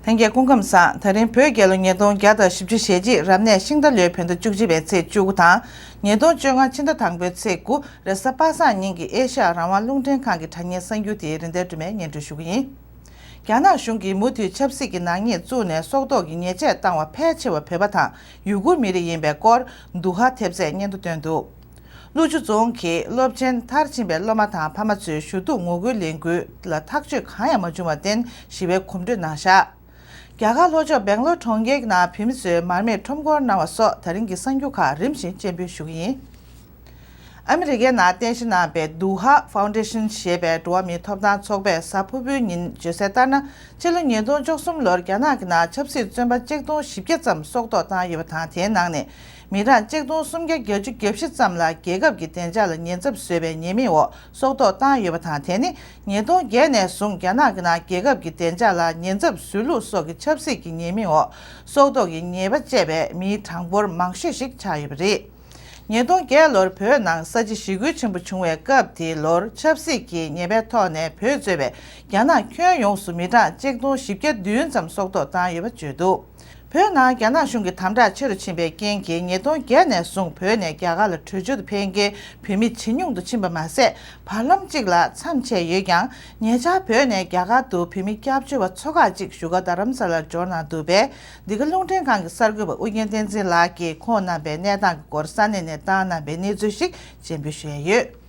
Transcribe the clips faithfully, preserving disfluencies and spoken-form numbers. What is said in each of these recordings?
ལྷན་རྒྱས་སྐུ་ཁམས་བཟང་། ད་རིང་བོད་རྒྱལ་ལོ་ཉིས་སྟོང་བརྒྱ་དང་བཞི་བཅུ་ཞེ་གཅིག་རབ་གནས་ཤིང་རྟ་ལོའི་བོད་ཟླ་བཅུ་གཅིག་པའི་ཚེས་བཅུ་དགུ་དང་། ཉིས་སྟོང་བཅོ་ལྔ་ཕྱི་ཟླ་དང་པོའི་ཚེས་དགུ་རེས་གཟའ་པ་སངས་ཉིན་གྱི་ཨེ་ཤ་ཡ་རང་དབང་རླུང་འཕྲིན་ཁང་གི་དྲ་བརྙན་གསར་འགྱུར་དེ་རིན་ལྡན་སྒྲོལ་མས་སྙན་སྒྲོན་ཞུ་གི་ཡིན། རྒྱ་ནག་གཞུང་གིས་མུ་མཐུད་ཆབ་སྲིད་ཀྱི་ནག་ཉེས་བཙུགས་ནས་སྲོག་ཐོག་གི་ཉེས་ཆད་བཏང་བ་ཕལ་ཆེ་བ་བོད་པ་དང་ཡུ་གུར་མི་རིགས་ཡིན་པའི་སྐོར་དུ་ཧ་ཐེབས་རྩས་སྙན་ཐོ་བཏོན་འདུག་ཀླུ་ཆུ་རྫོང་གི་སློབ་ཆེན་མཐར་ཕྱིན་པའི་སློབ་མ་དང་ཕ་མ་ཚོས་ཞུ་གཏུག་ངོ་རྒོལ་ལས་འགུལ་ལ་ཐག་གཅོད་གང་ཡང་མ་བྱུང་བར་བརྟེན་ཞི་བའི་གོམ་བགྲོད་གནང་བཞག་རྒྱ་གར་ལྷོ་ཕྱོགས་སྦེང་ལོར་གྲོང་ཁྱེར་ནང་བོད་མི་ཚོས་མར་མེར་ཁྲོམ་སྐོར་གནང་བ་སོགས་ད་རིང་གི་གསར་འགྱུར་ཁག་རིམ་བཞིན་སྤྱན་འབུལ་ཞུ་གི་ཡིན། ཨ་མི་རི་ཀའི་ནང་རྟེན་གཞི་གནང་བའི་དུ་ཧ་ཕའུན་ཌེ་ཤན་ཞེས་པའི་འགྲོ་བ་མིའི་ཐོབ་ཐང་ཚོགས་པས་གཟའ་ཕུར་བུའི་ཉིན་བརྗོད་གསལ་ལྟར་ན། ཕྱི་ལོ་ཉིས་སྟོང་བཅུ་གསུམ་ལོར་རྒྱ་ནག་གི་ནང་ཆབ་སྲིད་བཙོན་པ་གཅིག་སྟོང་བཞི་བརྒྱ་ཙམ་སྲོག་ཐོག་བཏང་ཡོད་པ་དང་། དེའི་ནང་ནས་མི་གྲངས་གཅིག་སྟོང་སུམ་བརྒྱ་བརྒྱད་ཅུ་གྱ་བཞི་ཙམ་ལ་རྒྱལ་ཁབ་ཀྱི་བདེ་འཇགས་ལ་ཉེན་ཚབས་བཟོས་པའི་ཉེས་མིང་འོག་སྲོག་ཐོག་བཏང་ཡོད་པ་དང་། དེ་ནི་ཉིས་སྟོང་བརྒྱད་ནས་བཟུང་རྒྱ་ནག་གི་ནང་རྒྱལ་ཁབ་ཀྱི་བདེ་འཇགས་ལ་ཉེན་ཚབས་བཟོས་ལུགས་སོགས་ཀྱི་ཆབ་སྲིད་ཀྱི་ཉེས་མིང་འོག་སྲོག་ཐོག་གི་ཉེས་པ་བཅད་པའི་མིའི་གྲངས་འབོར་མང་ཤོས་ཤིག་ཆགས་ཡོད་པ་རེད། ཉིས་སྟོང་བརྒྱད་ལོར་བོད་ནང་ས་བྱི་ཞི་རྒོལ་ཆེན་པོ་བྱུང་བའི་སྐབས་དེའི་ལོར་ཆབ་སྲིད་ཀྱི་ཉེས་པའི་ཐོག་ནས་བོད་གཙོས་པའི་རྒྱ་ནག་ཁྱོན་ཡོངས་སུ་མི་གྲངས་གཅིག་སྟོང་བཞི་བརྒྱ་བདུན་ཙམ་སྲོག་ཐོག་བཏང་ཡོད་པ་བརྗོད་འདུག་བོད་ནང་རྒྱ་ནག་གཞུང་གི་དམ་དྲག་ཆེ་རུ་ཕྱིན་པའི་རྐྱེན་གྱིས་ཉིས་སྟོང་བརྒྱད་ནས་བཟུང་བོད་ནས་རྒྱ་གར་ལ་བྲོས་བྱོལ་དུ་ཕེབས་མཁན་བོད་མི་ཇེ་ཉུང་དུ་ཕྱིན་པ་མ་ཟད། བར་ལམ་གཅིག་ལ་མཚམས་ཆད་ཡོད་ཀྱང་། ཉེ་ཆར་བོད་ནས་རྒྱ་གར་དུ་བོད་མི་སྐྱབས་བཅོལ་བ་ཚོ་ཁག་ཅིག་བཞུགས་སྒར་རྡ་རམ་ས་ལར་འབྱོར་གནང་འདུག་པས། འདི་ག་རླུང་འཕྲིན་ཁང་གི་གསར་འགོད་པ་ཨུ་རྒྱན་བསྟན་འཛིན་ལགས་ཀྱིས་ཁོང་རྣམ་པའི་གནས་སྟངས་ཀྱི་སྐོར་ས་གནས་ནས་བཏང་གནང་བའི་གནས་ཚུལ་ཞིག་སྤྱན་འབུལ་ཞུ་ཡས་ཡོད།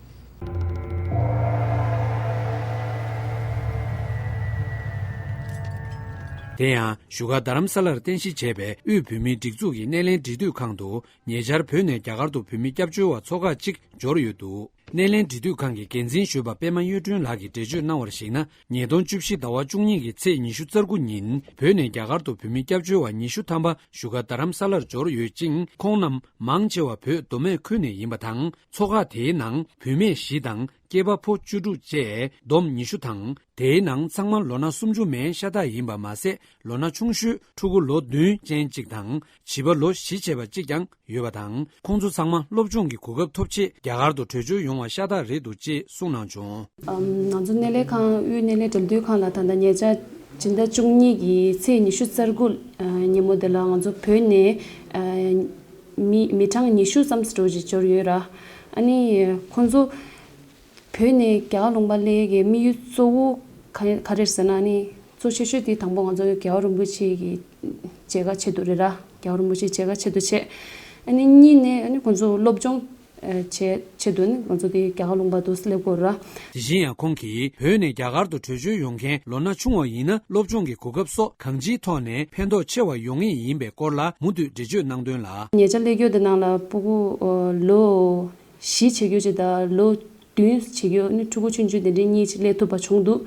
དེ་ཡང་བཞུགས་སྒར་རྡ་རམ་ས་ལར་རྟེན་གཞི་བྱས་པའི་དབུས་བོད་མིའི་སྒྲིག་འཛུགས་ཀྱི་སྣེ་ལེན་འབྲེལ་མཐུད་ཁང་དུ་ཉེ་ཆར་བོད་ནས་རྒྱ་གར་དུ་བོད་མི་སྐྱབས་བཅོལ་བ་ཚོ་ཁག་ཅིག་འབྱོར་ཡོད་འདུག་སྣེ་ལེན་འབྲེལ་མཐུད་ཁང་གི་འགན་འཛིན་ཞུས་པ་པད་མ་གཡུ་སྒྲོན་ལགས་ཀྱིས་འགྲེལ་བརྗོད་གནང་བར་གཞིགས་ན། ཉིས་སྟོང་བཅུ་བཞི་ཟླ་བ་བཅུ་གཉིས་ཀྱི་ཚེས་ཉི་ཤུ་རྩ་དགུ་ཉིན་བོད་ནས་རྒྱ་གར་དུ་བོད་མི་སྐྱབས་བཅོལ་བ་ཉི་ཤུ་ཐམ་པ་བཞུགས་སྒར་རྡ་རམ་ས་ལར་འབྱོར་ཡོད་ཅིང་། ཁོང་རྣམས་མང་ཆེ་བ་བོད་མདོ་སྨད་ཁུལ་ནས་ཡིན་པ་དང་། ཚོ་ཁག་དེའི་ནང་བུད་མེད་བཞི་དང་སྐྱེས་པ་ཕོ་བཅུ་དྲུག་བཅས་བསྡོམས་ཉི་ཤུ་དང་། དེའི་ནང་ཚང་མ་ལོ་ན་སུམ་ཅུ་མན་ཤ་སྟག་ཡིན་པ་མ་ཟད། ལོ་ན་ཆུང་ཤོས་ཕྲུ་གུ་ལོ་བདུན་ཅན་གཅིག་དང་། བྱིས་པ་ལོ་བཞི་བྱས་པ་གཅིག་ཀྱང་ཡོད་པ་དང་། ཁོང་ཚོ་ཚང་མ་སློབ་སྦྱོང་གི་གོ་སྐབས་ཐོབ་ཆེད་རྒྱ་གར་དུ་བྲོས་བྱོལ་ཡོང་བ་ཤ་སྟག་རེད་འདུག་ཅེས་གསུངས་གནང་བྱུང་། ཨམ། ང་ཚོ་སྣེ་ལེན་ཁང་དབུས་སྣེ་ལེན་འབྲེལ་མཐུད་ཁང་ལ་ད་ལྟ་ཉེ་ཆར་སྤྱི་ཟླ་བཅུ་གཉིས་ཀྱི་ཚེས་ཉི་ཤུ་རྩ་དགུ་ཉིན་མོ་དེ་ལ་ང་ཚོ་བོད་ནས་མི་མི་གྲངས་ཉི་ཤུ་ཙམ་ཞིག་འགྲོ་ཅིག་འབྱོར་ཡོད་ར། ཨ་ནི་ཁོང་ཚོ་བོད་ནས་རྒྱ་གར་ལུང་པ་སླེབས་ཡས་ཀྱི་དམིགས་ཡུལ་གཙོ་བོ་ག་ག་རེ་རེད་ཟེར་ན། ཨ་ནི་གཙོ་ཆེ་ཤོས་དེ་དང་པོ་ང་ཚོ་རྒྱལ་བ་རིན་པོ་ཆེ་གི་མཇལ་ཁ་ཆེད་དུ་རེད་ར། རྒྱལ་བ་རིན་པོ་ཆེ་མཇལ་ཁ་ཆེད་དུ་བྱས། ཨ་ནི་གཉིས་ནས་ཨ་ནི་ཁོང་ཚོ་སློབ་སྦྱོང་ཨ་བྱས་ཆེད་དུ་ནི་ང་ཚོ་དེ་རྒྱ་གར་ལུང་པ་དུ་སླེབས་དགོས་ར། དེ་བཞིན་ཡང་ཁོང་གིས་བོད་ནས་རྒྱ་གར་དུ་བྲོས་བྱོལ་ཡོང་མཁན་ལོ་ན་ཆུང་བ་ཡིན་ན་སློབ་སྦྱོང་གི་གོ་སྐབས་སོགས་གང་ཅིའི་ཐོག་ནས་ཕན་ཐོགས་ཆེ་བ་ཡོང་ངེས་ཡིན་པའི་སྐོར་ལ་མུ་མཐུད་འགྲེལ་བརྗོད་གནང་དོན་ལ། ཉེ་ཆར་སླེབས་ཡོད་དེ་ནང་ལ་ཕྲུ་གུ་ཨ་ལོ་བཞི་བྱེད་རྒྱུ་ཅིག་དང་ལོ་བདུན་བྱེད་རྒྱུ། ཨ་ནི་ཕྲུ་གུ་ཆུང་ཆུང་དེ་འདྲའི་གཉིས་ཅིག་སླེབས་ཐུབ་པ་བྱུང་འདུག་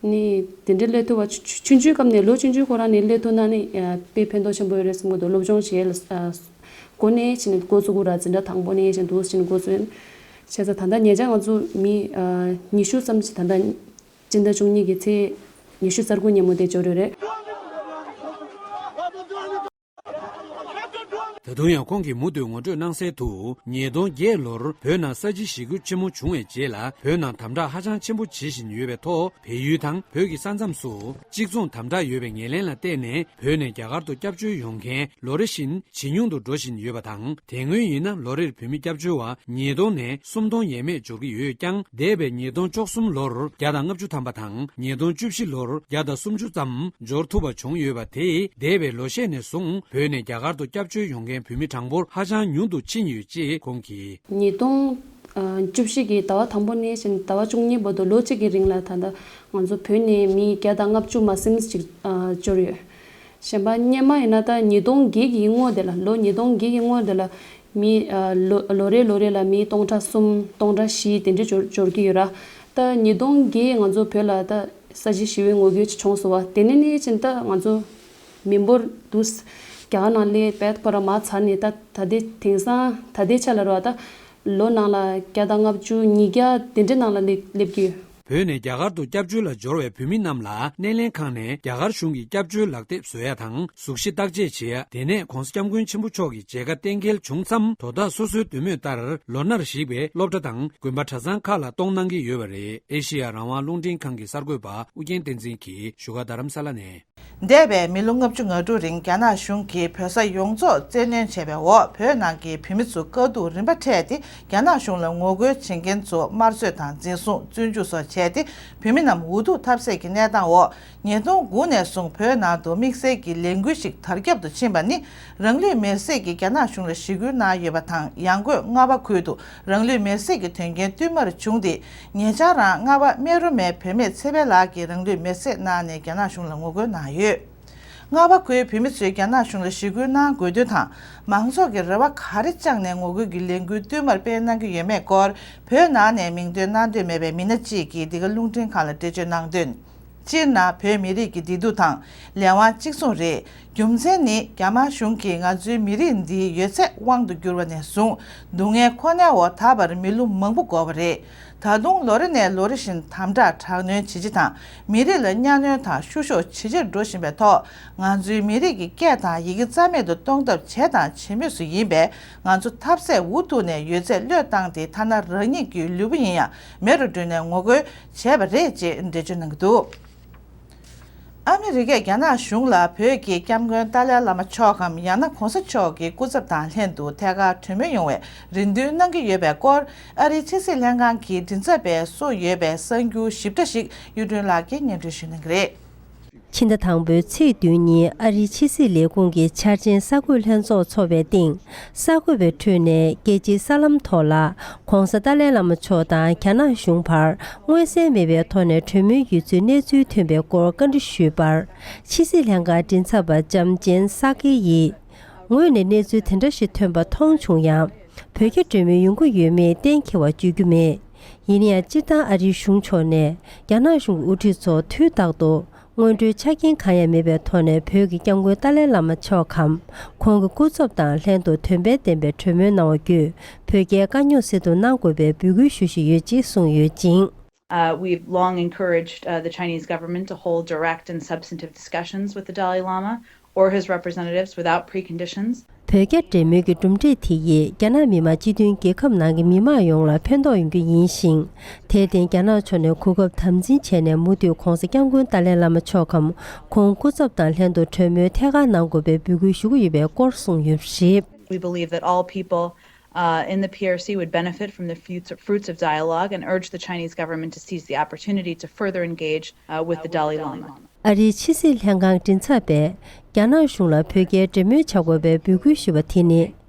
ནི་དེ་འདྲའི་སླེབས་ཐུབ་པ་ཆུ་ཆུ་ཆུང་ཆུང་སྐབས་ནས་ལོ་ཆུང་ཆུང་ཁོ་རང་ནས་སླེབས་ཐུབ་ན་ནི་ཨ་དཔེ་ཕན་ཐོགས་ཆེན་པོ་ཡོད་རེད་བསམ་གྱི་འདུག་སློབ་སྦྱོང་བྱེད་ཡས་ལ་ཨ་འགོ་ནས་ཕྱིན་ནས་འགོ་བཙུགས་དགོས་ར། འཛིན་གྲྭ་དང་པོ་ནས་ཕྱིན་འདུག་ཕྱིན་འགོ་བཙུགས་ཡིན། བྱས་ཙང་ད་ལྟ་ཉེ་ཆར་ང་ཚོ་མི་ཨ་ཉི་ཤུ་ཙམ་ཞིག་ད་ལྟ་སྤྱི་ཟླ་བཅུ་གཉིས་ཀྱི་ཚེས་ཉི་ཤུ་རྩ་དགུ་ཉིན་མོ་དེ་འབྱོར་ཡོད་རེད། ད་དུང་ཡང་ཁོང་གིས་མུ་མཐུད་ངོ་སྤྲོད་གནང་གསལ་དུ། ཉིས་སྟོང་བརྒྱད་ལོར་བོད་ནང་ས་བྱི་ཞི་རྒོལ་ཆེན་མོ་བྱུང་བའི་རྗེས་ལ་བོད་ནང་དམ་དྲག་ཧ་ཅང་ཆེན་པོ་བྱེད་བཞིན་ཡོད་པའི་ཐོག་བལ་ཡུལ་དང་བོད་ཀྱི་ས་མཚམས་སུ་གཅིག་མཚུངས་དམ་དྲག་ཡོད་པའི་ངོས་ལེན་ལ་བརྟེན་ནས་བོད་ནས་རྒྱ་གར་དུ་སྐྱབས་བཅོལ་ཡོང་མཁན་ལོ་རེ་བཞིན་ཇེ་ཉུང་དུ་འགྲོ་བཞིན་ཡོད་པ་དང་། དེ་སྔོན་ཡིན་ན་ལོ་རེར་བོད་མི་སྐྱབས་བཅོལ་བ་ཉིས་སྟོང་ནས་སུམ་སྟོང་ཡས་མས་འབྱོར་གྱི་ཡོད་ཀྱང་། འདས་པའི་ཉིས་སྟོང་བཅུ་གསུམ་ལོར་བརྒྱ་དང་ལྔ་བཅུ་ཐམ་པ་དང་། ཉིས་སྟོང་བཅུ་བཞི་ལོར་བརྒྱ་དང་སུམ་ཅུ་ཙམ་འབྱོར་ཐུབ་པ་བྱུང་ཡོད་པ་དེས། འདས་པའི་ལོ་ཤས་ནས་བཟུང་བོད་ནས་རྒྱ་གར་དུ་སྐྱབས་བཅོལ་ཡོང་མཁན་བོད་མི་གྲངས་འབོར་ཧ་ཅང་ཉུང་དུ་ཕྱིན་ཡོད་ཅེས་ཁོང་གིས། ཉིས་སྟོང་བཅུ་བཞི་གི་ཟླ་བ་དང་པོ་ནས་བཞིན་ཟླ་བ་བཅུ་གཉིས་བར་དུ་ལོ་གཅིག་གི་རིང་ལ་ད་ལྟ་ང་ཚོ་བོད་ནས་མི་བརྒྱ་དང་ལྔ་བཅུ་མ་ཟིན་ཅིག་འབྱོར་ཡོད། གཞན་པ་སྔོན་མ་ཡིན་ན་ད་ཉིས་སྟོང་བརྒྱད་ཀྱི་སྔོན་དེ་ལ། ལོ་ཉིས་སྟོང་བརྒྱད་ཀྱི་སྔོན་དེ་ལ་མི་ཨ་ལོ་ལོ་རེ་ལོ་རེ་ལ་མི་སྟོང་ཕྲག་གསུམ་སྟོང་ཕྲག་བཞི་དེ་འདྲ་འབྱོར་འབྱོར་གྱི་ཡོད་ར། ད་ཉིས་སྟོང་བརྒྱད་ང་ཚོ་བོད་ལ་ད་ས་བྱི་ཞི་བའི་ངོ་རྒོལ་ཅིག་བྱུང་སོང་བ། དེ་ནས་ནས་ཕྱིན་ད་ང་ཚོ་མི་འབོར་དུ་རྒྱ་གར་ནང་སླེབས་པའི་ཁོ་ར་མ་ཚར་ནས་ད་ད་ལྟའི་དེང་སང་ད་ལྟའི་ཆ་ལ་ར་བ་ད་ལོ་ནང་ལ་བརྒྱ་དང་ལྔ་བཅུ་ཉིས་བརྒྱ་དེ་འདྲའི་ནང་ལ་སླེབས་སླེབས་ཀྱི་ཡོད། བོད་ནས་རྒྱ་གར་དུ་སྐྱབས་བཅོལ་ལ་འབྱོར་བའི་བོད་མི་རྣམས་ལ་སྣེ་ལེན་ཁང་ནས་རྒྱ་གར་གཞུང་གི་སྐྱབས་བཅོལ་ལག་དེབ་བཟོ་ཡ་དང་གཟུགས་གཞི་བརྟག་དཔྱད་བྱེད་ཡ། དེ་ནས་༧གོང་ས་༧སྐྱབས་མགོན་ཆེན་པོ་མཆོག་གི་མཇལ་ཁ་གཏན་འཁེལ་བྱུང་མཚམས། དོ་བདག་སོ་སོའི་འདོད་མོས་ལྟར་ལོ་ནར་གཞིགས་པའི་སློབ་གྲྭ་དང་དགོན་པ་གྲྭ་ཚང་ཁག་ལ་གཏོང་གནང་གི་ཡོད་པ་རེད། ཨེ་ཤེ་ཡ་རང་དབང་རླུང་འཕྲིན་ཁང་གི་གསར་འགོད་པ་ཨུ་རྒྱན་བསྟན་འཛིན་གྱིས་བཞུགས་སྒར་རྡ་རམ་ས་ལ་ནས། འདས་པའི་མི་ལོ་ལྔ་བཅུ་ང་དྲུག་རིང་རྒྱ་ནག་གཞུང་གིས་བོད་ས་ཡོངས་རྫོགས་བཙན་གནོན་བྱས་པའི་འོག་བོད་ནང་གི་བོད་མི་ཚོ་དཀའ་སྡུག་རིམ་པ་འཕྲད་དེ། རྒྱ་ནག་གཞུང་ལ་ངོ་རྒོལ་བྱེད་མཁན་ཚོ་དམར་གསོད་དང་འཛིན་བཟུང་། བཙོན་འཇུག་སོགས་བྱས་ཏེ། བོད་མི་རྣམས་འུ་ཐུག་འཐབ་སའི་གནས་སྟངས་འོག་ཉིས་སྟོང་དགུ་ནས་བཟུང་བོད་ནང་དུ་དམིགས་བསལ་གྱི་ལས་འགུལ་ཞིག་དར་ཁྱབ་ཏུ་ཕྱིན་པ་ནི། རང་ལུས་མེར་སྲེག་གིས་རྒྱ་ནག་གཞུང་ལ་ཞི་རྒོལ་གནང་ཡོད་པ་དང་། ཡང་སྒོས་རྔ་བ་ཁུལ་དུ་རང་ལུས་མེར་སྲེག་གི་དོན་རྐྱེན་བསྟུད་མར་བྱུང་སྟེ། ཉེ་ཆར་རང་རྔ་བ་སྨད་རུ་མའི་བུད་མེད་ཚེ་འཕེལ་ལགས་ཀྱིས་རང་ལུས་མེར་སྲེག་གནང་ནས་རྒྱ་ནག་གཞུང་ལ་ངོ་རྒོལ་གནང་ཡོད། རྔ་བ་ཁུལ་བོད་མི་ཚོས་རྒྱ་ནག་གཞུང་ལ་ཞི་རྒོལ་གནང་དགོས་དོན་དང་། མང་ཚོགས་ཀྱི་རེ་བ་ག་རེ་བཅངས་ནས་ངོ་རྒོལ་གྱི་ལས་འགུལ་བསྟུད་མར་སྤེལ་གནང་གི་ཡོད་མེད་སྐོར། བོད་ནང་ནས་མིང་འདོན་གནང་འདོད་མེད་པའི་མི་སྣ་གཅིག་གིས་འདི་ག་རླུང་འཕྲིན་ཁང་ལ་འགྲེལ་བརྗོད་གནང་དོན། སྤྱིར་ན་བོད་མི་རིགས་ཀྱི་བདེ་སྡུག་དང་ལས་དབང་གཅིག་མཚུངས་རེད། རྒྱུ་མཚན་ནི་རྒྱ་དམར་གཞུང་གིས་ང་ཚོའི་མི་རིགས་འདིའི་ཡོད་ཚད་དབང་དུ་བསྒྱུར་བ་ནས་བཟུང་སྡུག་བསྔལ་ཁོ་ནའི་འོག་ད་བར་མི་ལོ་མང་པོ་འགོར་བ་རེད། ད་དུང་ལོ་རེ་ནས་ལོ་རེ་བཞིན་དམ་དྲག་དྲག་གནོན་ཇེ་ཆེ་དང་། མི་རིགས་ལ་གཉའ་གནོན་དང་བཤུ་གཞོག་ཇེ་ཆེར་འགྲོ་བཞིན་པའི་ཐོག་ང་ཚོའི་མི་རིགས་ཀྱི་སྐད་དང་ཡི་གེ་རྩ་མེད་དུ་གཏོང་ཐབས་བྱས་དང་བྱེད་མུས་སུ་ཡིན་པས། ང་ཚོ་འཐབ་སའི་འུ་ཐུག་ནས་ཡོད་ཚད་བློས་བཏང་སྟེ། ཐ་ན་རང་ཉིད་ཀྱི་ལུས་པོ་ཡིན་ཡང་མེ་རུ་བསྒྲོན་ནས་ངོ་རྒོལ་བྱས་པ་རེད་ཅེས་འགྲེལ་བརྗོད་གནང་གི་འདུག་ཨ་མི་རི་ཀས་རྒྱ་ནག་གཞུང་ལ་བོད་ཀྱི་སྐྱབས་མགོན་ཏཱ་ལའི་བླ་མ་མཆོག་གམ། ཡང་ན་༧གོང་ས་མཆོག་གི་སྐུ་ཚབ་དང་ལྷན་དུ་ཐད་ཀར་གྲོས་མོལ་ཡོང་བའི་རེ་འདུན་གནང་གི་ཡོད་པའི་སྐོར། ཨ་རིའི་ཕྱི་སྲིད་ལྷན་ཁང་གི་མགྲིན་ཚབ་པས་གསུངས་ཡོད་པའི་གསར་འགྱུར་ཞིབ་ཕྲ་ཞིག་གཡུ་སྒྲོན་ལགས་ཀྱིས་སྙན་སྒྲོན་ཞུ་གནང་གི་རེད། ཕྱི་ཟླ་དང་པོའི་ཚེས་བདུན་ཉིན་ཨ་རིའི་ཕྱི་སྲིད་ལས་ཁུངས་ཀྱི་འཆར་ཅན་གསར་འགོད་ལྷན་ཚོགས་འཚོགས་པའི་སྟེང་། གསར་འགོད་པའི་ཁྲོད་ནས་རྒྱལ་སྤྱིའི་གསར་ལམ་ཐོག་ལ་༧གོང་ས་ཏཱ་ལའི་བླ་མ་མཆོག་དང་རྒྱ་ནག་གཞུང་བར་མངོན་གསལ་མེད་པའི་ཐོག་ནས་གྲོས་མོལ་ཡོད་ཚུལ་གནས་ཚུལ་ཐོན་པའི་སྐོར་བཀའ་འདྲི་ཞུས་པར། ཕྱི་སྲིད་ལྷན་ཁང་མགྲིན་ཚབ་པ་ལྕམ་ཅན་ས་ཀེ་ཡིས། ངོས་ནས་གནས་ཚུལ་དེ་འདྲ་ཞིག་ཐོན་པ་མཐོང་བྱུང་ཡང་། བོད་རྒྱ་གྲོས་མོལ་ཡོང་གི་ཡོད་མེད་གཏན་འཁེལ་བ་བརྗོད་རྒྱུ་མེད། ཡིན་ཡང་སྤྱིར་བཏང་ཨ་རིའི་གཞུང་ཕྱོགས་ནས་རྒྱ་ནག་གཞུང་གི་དབུ་ཁྲིད་ཚོ་དུས་རྟག་ཏུ། སྔོན་འགྲོའི་ཆ་རྐྱེན་གང་ཡང་མེད་པའི་ཐོག་ནས་བོད་ཀྱི་སྐྱབས་མགོན་ཏཱ་ལའི་བླ་མ་མཆོག་གམ། ཁོང་གི་སྐུ་ཚབ་དང་ལྷན་དུ་དོན་ཕན་ལྡན་པའི་གྲོས་མོལ་གནང་བ་བརྒྱུད། བོད་རྒྱའི་དཀའ་རྙོག་སེལ་ཐབས་གནང་དགོས་པའི་འབོད་སྐུལ་ཞུ་བཞིན་ཡོད་ཅེས་གསུངས་ཡོད་ཅིང་། Uh, we've long encouraged, uh, the Chinese government to hold direct and substantive discussions with the Dalai Lama or his representatives without preconditions. བོད་རྒྱ་འབྲེལ་མོལ་གྱི་གྲུབ་འབྲས་དེ་ཡིས་རྒྱ་ནག་མི་དམངས་སྤྱི་མཐུན་རྒྱལ་ཁབ་ནང་གི་མི་དམངས་ཡོངས་ལ་ཕན་ཐོགས་ཡོང་རྒྱུ་ཡིན་ཞིང་། དེར་བརྟེན་རྒྱ་ནག་ཕྱོགས་ནས་གོ་སྐབས་དམ་འཛིན་བྱས་ནས་མུ་མཐུད་༧གོང་ས་༧སྐྱབས་མགོན་ཏཱ་ལའི་བླ་མ་མཆོག་གམ། ཁོང་སྐུ་ཚབ་དང་ལྷན་དུ་གྲོས་མོལ་ཐད་ཀར་གནང་དགོས་པའི་འབོད་སྐུལ་ཞུ་གི་ཡོད་པའི་སྐོར་གསུངས་ཡོད་པ་རེད། We believe that all people, uh, in the P R C would benefit from the future fruits of dialogue and urge the Chinese government to seize the opportunity to further engage, uh, with the Dalai Lama. ཨ་རིའི་ཕྱི་སྲིད་ལྷན་ཁང་མགྲིན་ཚབ་པས་རྒྱ་ནག་གཞུང་ལ་བོད་རྒྱའི་འབྲེལ་མོལ་བྱ་དགོས་པའི་འབོད་སྐུལ་ཞུས་པ་དེ་ནི།